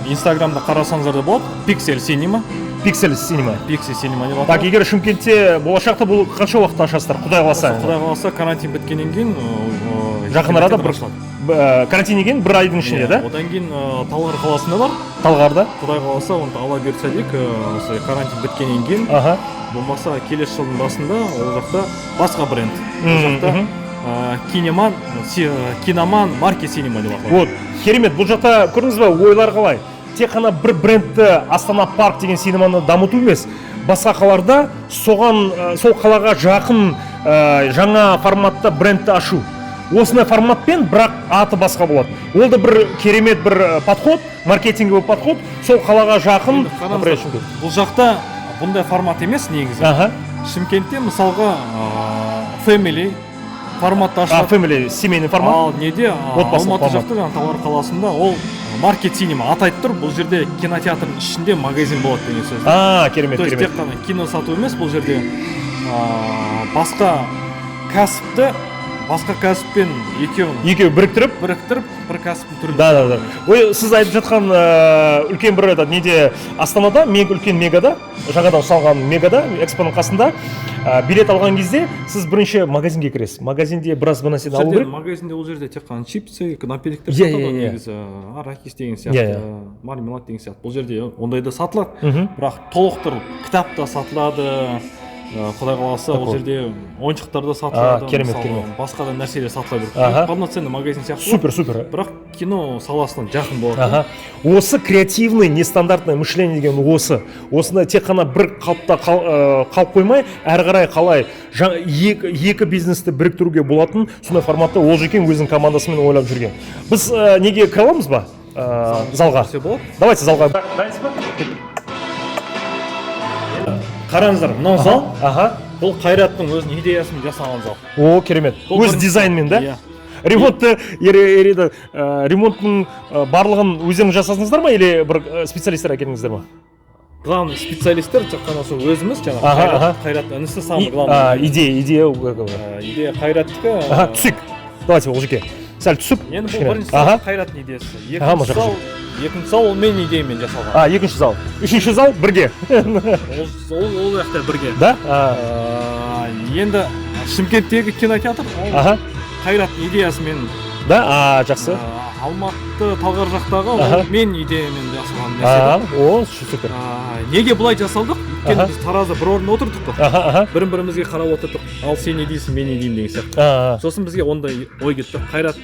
Инстаграмда қарасаңыздар да болады, Пиксель Синема. Пиксель Синема. Пиксель Синема деп Так, аталады. егер Шымкентте болашақта бұл қанша уақытта ашасыздар, құдай қаласа? Құдай қаласа, карантин біткеннен кейін Жақын арада кинотеатр бір ашылады. Карантиннен кейін бір айдың ішінде Иә, да? Одан кейін Талғар қаласында бар. Талғарда. Құдай қаласа, оны Алла бұйыртса дейік, осы карантин біткеннен кейін, болмаса келесі жылдың басында ол жақта басқа бренд. Ол жақта Кинеман, Киноман Маркет Синема деп аталады. Вот, керемет. Бұл жақта көрдіңіз ба, ойлар қалай? Тек қана бір брендті, Астана Парк деген синеманы дамыту емес, басқа қалаларда соған, сол қалаға жақын жаңа форматта брендті ашу. Осындай форматпен, бірақ аты басқа болады. Ол да бір керемет бір подход, маркетинговый подход, сол қалаға жақын, Енді қараңыздар, например, Шымкент. бұл жақта бұндай формат емес негізі. Шымкентте, мысалға, family форматта ашылады. Family, семейный формат. Ал неде, Отбасылық Алматы формат. жақта, жаңағы Талғар қаласында ол Маркет Синема аты айтып тұр, бұл жерде кинотеатрдың ішінде магазин болады деген сөз. А, керемет, То есть керемет. тек қана кино сату емес, бұл жерде басқа кәсіпті басқа кәсіппен екеуін Екеуі біріктіріп, біріктіріп, бір кәсіптің түрін. Да. Ой, сіз айтып жатқан үлкен бір этот неде, Астанада, үлкен Мегада, жаңадан салған Мегада, Экспоның қасында, билет алған кезде сіз бірінші магазинге кіресіз. Магазинде біраз бір нәрсені Бұл алу жерде керек. Магазинде, ол жерде тек қана чипсы, напитоктер сатады иә, иә. негізі, арахис деген Иә, сияқты, иә. мармелад деген сияқты. Бұл жерде ондай да сатылады, бірақ толықтырылып кітап та сатылады, құдай қаласа, ол Такой. жерде ойыншықтар да сатылады, А, керемет, мысалы, керемет. басқа да нәрселер сатыла береді. Полноценный магазин сияқты Супер, ғой, супер. бірақ кино саласына жақын болады. Аха. Осы креативный, нестандартное мышление деген осы. Осындай тек қана бір қалыпта қалып қоймай, әрі қарай қалай екі бизнесті біріктіруге болатын сондай форматта Олжекең өзінің командасымен ойлап жүрген. Біз неге кіре аламыз ба? Залға. Кірсе болады. Давайте залға. Дайынсыз ба? Қараңыздар, мынау зал, бұл Қайраттың өзінің идеясымен жасалған зал. О, керемет. Бұл Өз дизайнмен, да? Иә. Ремонтты ремонттың барлығын өздеріңіз жасадыңыздар ма или бір специалисттер әкелдіңіздер ма? Главный специалисттер тек қана сол өзіміз, жаңағы Қайрат, Қайраттың інісі самый главный. Идея, как бы. Идея Қайраттікі. Аха, түсейік. Давайте, Олжеке. Сәл түсіп. Енді бұл кішкене. бірінші зал Қайраттың идеясы. Мына Екінші жаққа. зал, екінші зал ол менің идеяммен жасалған. А, екінші зал. Үшінші зал бірге. Ол жақта бірге. Да? А, Енді Шымкенттегі кинотеатр ол Қайраттың идеясымен. Да? А, жақсы. Алматы, Талғар жақтағы ол менің идеяммен жасалған нәрсе. А, о, супер. Неге бұлай жасалдық? Өйткені біз Таразда бір орында отырдық қой. Аха, аха. Бірін бірімізге қарап отырдық. Ал сен не дейсің, мен не деймін деген сияқты. Сосын бізге ондай ой кетті. Қайрат,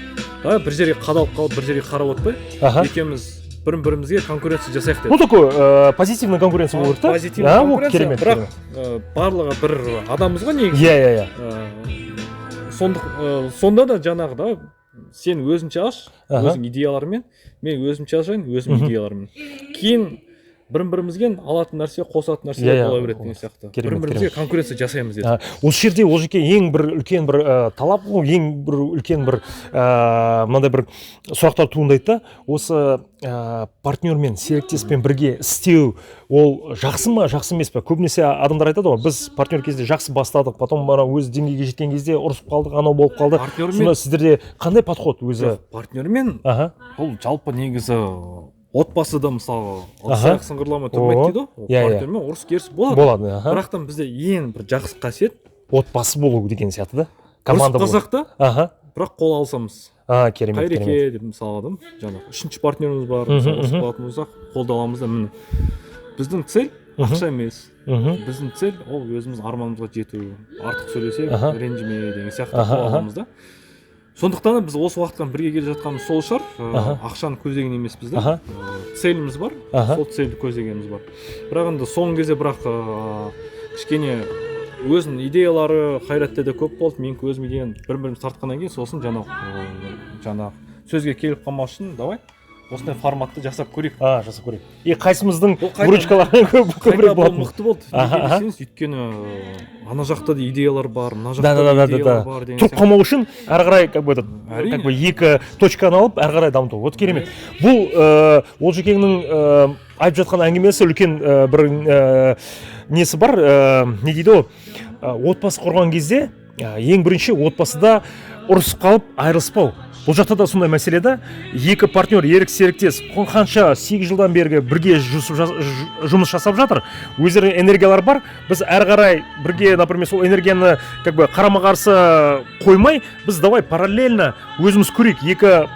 давай бір жерге қадалып қалып, бір жерге қарап отырмай, екеуміз бірін бірімізге конкуренция жасайық Ну, дедік. такой позитивный конкуренция болу керек та? Позитивный А, о, конкуренция, керемет, бірақ керемет. Барлығы бір адамбыз ғой негізі. Иә, иә, иә. Сонда да жаңағы да сен өзіңше аш, өзің идеялармен, мен өзімше ашайын, өзім идеялармен. Кейін Бір бірімізге алатын нәрсе, қосатын нәрсе Иә, иә. бола береді деген сияқты. Керемет, бір бірімізге конкуренция жасаймыз дедік. Осы жерде, Олжеке, ең бір үлкен бір талап, ол ең бір үлкен бір мынандай бір сұрақтар туындайды да: осы партнермен, серіктеспен бірге істеу ол жақсы ма, жақсы емес па? Көбінесе адамдар айтады ғой: біз партнер кезде жақсы бастадық, потом ана өз деңгейге жеткен кезде ұрысып қалдық, анау болып қалды. Партнермен Сонда сіздерде қандай подход өзі? Жоқ, партнермен бұл жалпы негізі отбасыда, мысалы, ыдыс аяқ сыңғырламай тұрмайды дейді ғой. Иә, иә. Партнермен ұрыс керіс болады. Болады, аха. Бірақтан бізде ең бір жақсы қасиет Отбасы болу деген сияқты да, команда ұрысып болу. қалсақ та, бірақ қол алысамыз. А, керемет, керемет. Қайреке деп, мысалы, адам жаңағы үшінші партнеріміз бар, мысалы, ұрысып қалатын болсақ, қолды аламыз да: міне, біздің цель ақша емес, біздің цель ол өзіміз арманымызға жету, артық сөйлесек, ренжіме деген сияқты. Қол аламыз да. Сондықтан да біз осы уақытқа бірге келе жатқанымыз сол шығар. Ақшаны көздеген емеспіз да. Целіміз бар, сол цельді көздегеніміз бар. Бірақ енді соңғы кезде, бірақ кішкене өзінің идеялары Қайратта да көп болды, менікі өзім идеям, бір бірімізді тартқаннан кейін, сосын жаңағы сөзге келіп қалмас үшін, давай осындай форматты жасап көрейік. А, жасап көрейік. И қайсымыздың Бұл выручкалары қайта көбірек бұл болатын? мықты болды. Неге десеңіз, өйткені ана жақта да идеялар бар, мына жақта да идеялар бар деген Тұрып сияқты. қалмау үшін әрі қарай как бы этот Әрине. как бы екі точканы алып, әрі қарай дамыту. Вот керемет. Бұл Олжекеңнің айтып жатқан әңгімесі үлкен бір несі бар, не дейді ғой, отбасы құрған кезде ең бірінші отбасыда ұрысып қалып айырылыспау. Бұл жақта да сондай мәселе да: екі партнер, ерік серіктес қанша 8 жылдан бергі бірге жұмыс жасап жатыр, өздерінің энергиялары бар. Біз әрі қарай бірге, например, сол энергияны как бы қарама қарсы қоймай, біз давай параллельно өзіміз көрейік, екі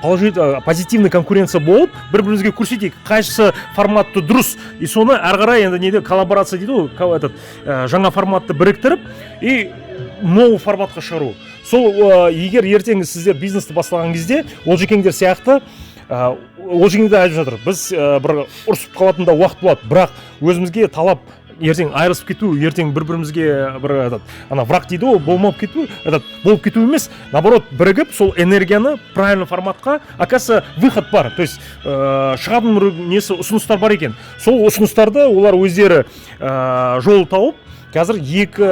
позитивный конкуренция болып, бір бірімізге көрсетейік, қайсысы форматты дұрыс, и соны әрі қарай енді неде коллаборация дейді ғой, этот жаңа форматты біріктіріп и новый форматқа шығару. Сол егер ертең сіздер бизнесті бастаған кезде Олжекеңдер сияқты, Олжекең де айтып жатыр, біз бір ұрысып қалатын да уақыт болады, бірақ өзімізге талап ертең айырылысып кету, ертең бір бірімізге бір этот ана враг дейді ғой, болмап кету, этот болып кету емес, наоборот, бірігіп сол энергияны правильный форматқа, оказывается, выход бар, то есть шығатын бір несі, ұсыныстар бар екен. Сол ұсыныстарды олар өздері жол тауып, қазір екі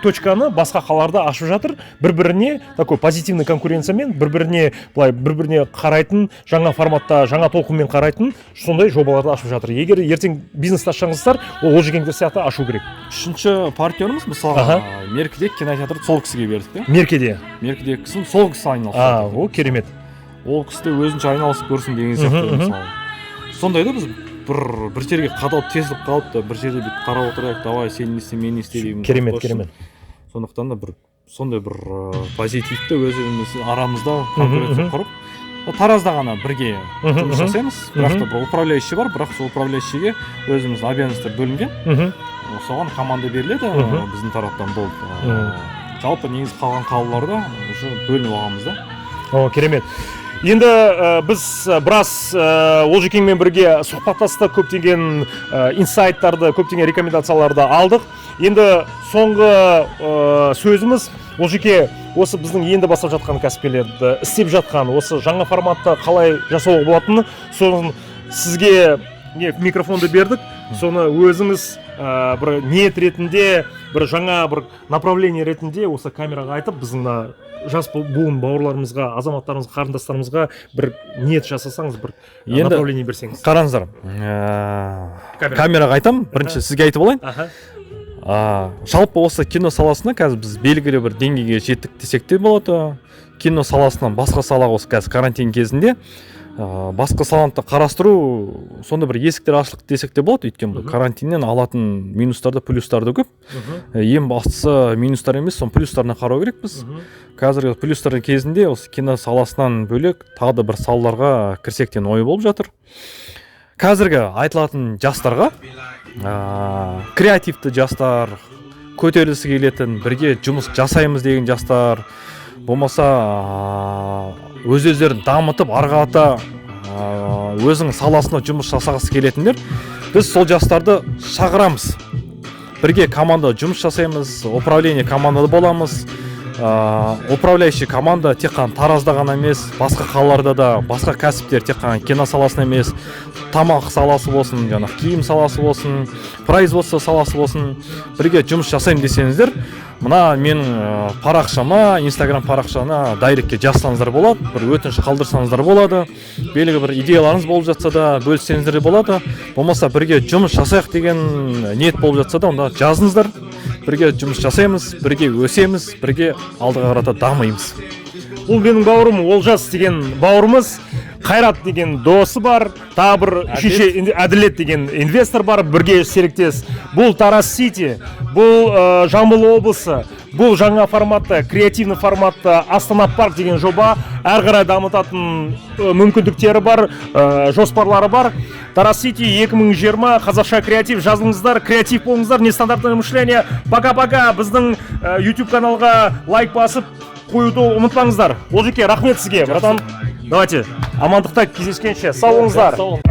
точканы басқа қалаларда ашып жатыр. бір біріне такой позитивный конкуренциямен, бір біріне былай, бір біріне қарайтын жаңа форматта, жаңа толқынмен қарайтын сондай жобаларды ашып жатыр. Егер ертең бизнесті ашсаңыздар, ол Олжекеңдер сияқты ашу керек. Үшінші партнеріміз, мысалға, Меркіде кинотеатрды сол кісіге бердік те. Меркеде? Меркідегі кісіні сол кісі айналысып жатыр. О, керемет. Ол кісі де өзінше айналысып көрсін деген сияқты. Мысалы, сондай да, біз бір жерге қадалып, тесіліп қалып та, бір жерде бүйтіп қарап отырайық, давай сен не істе, мен не істе деген Керемет. болсын. Керемет. Сондықтан да бір сондай бір позитивті өзіміз арамызда конкуренция құрып, Таразда ғана бірге жұмыс жасаймыз, бірақ та бір управляющий бар, бірақ сол управляющийге өзіміздің обязанностьтар бөлінген, соған команда беріледі біздің тараптан, болды. Жалпы негізі қалған қалаларда уже бөлініп алғанбыз да. О, керемет. Енді біз біраз Олжекеңмен бірге сұхбаттастық, көптеген инсайттарды, көптеген рекомендацияларды алдық. Енді соңғы сөзіміз, Олжеке, осы біздің енді бастап жатқан кәсіпкерлерді, істеп жатқан, осы жаңа форматта қалай жасауға болатынын, соны сізге не микрофонды бердік, соны өзіңіз бір ниет ретінде, бір жаңа бір направление ретінде осы камераға айтып, біздің мына жас буын бауырларымызға, азаматтарымызға, қарындастарымызға бір ниет жасасаңыз, бір Енді направление берсеңіз. Қараңыздар, Камера. камераға айтамын, бірінші сізге айтып алайын. Жалпы осы кино саласына қазір біз белгілі бір деңгейге жеттік десек те болады. Кино саласынан басқа салаға осы қазір карантин кезінде басқа саланы да қарастыру, сондай бір есіктер ашылды десек те болады, өйткені бұл карантиннен алатын минустар да, плюстар да көп. Ең бастысы минустар емес, соның плюстарына қарау керекпіз. Қазіргі плюстардың кезінде осы кино саласынан бөлек тағы да бір салаларға кірсек деген ой болып жатыр. Қазіргі айтылатын жастарға, креативті жастар, көтерілгісі келетін, бірге жұмыс жасаймыз деген жастар болмаса, өз өздерін дамытып, ары қарата өзінің саласында жұмыс жасағысы келетіндер, біз сол жастарды шақырамыз. Бірге команда жұмыс жасаймыз, управление командада боламыз. Управляющий команда тек қана Таразда ғана емес, басқа қалаларда да, басқа кәсіптер, тек қана кино саласында емес. Тамақ саласы болсын, жаңағы киім саласы болсын, производство саласы болсын, бірге жұмыс жасаймын десеңіздер, мына менің парақшама, Инстаграм парақшана директке жазсаңыздар болады, бір өтініш қалдырсаңыздар болады, белгілі бір идеяларыңыз болып жатса да, бөліссеңіздер де болады. Болмаса бірге жұмыс жасайық деген ниет болып жатса да, онда жазыңыздар. Бірге жұмыс жасаймыз, бірге өсеміз, бірге алдыға қарата дамимыз. Бұл менің бауырым Олжас деген бауырымыз, Қайрат деген досы бар, тағы бір үшінші Әділет деген инвестор бар, бірге серіктес. Бұл Тараз Сити, бұл Жамбыл облысы, бұл жаңа форматта, креативный форматта Астана Парк деген жоба әрі қарай дамытатын мүмкіндіктері бар, жоспарлары бар. Тараз Сити 2020, қазақша креатив, жазылыңыздар, креатив болыңыздар, нестандартное мышление. Пока, пока. Біздің YouTube каналға лайк басып қоюды ұмытпаңыздар. Олжеке, рахмет сізге, братан. Давайте, амандықта кездескенше, сау болыңыздар. Сау болыңыз.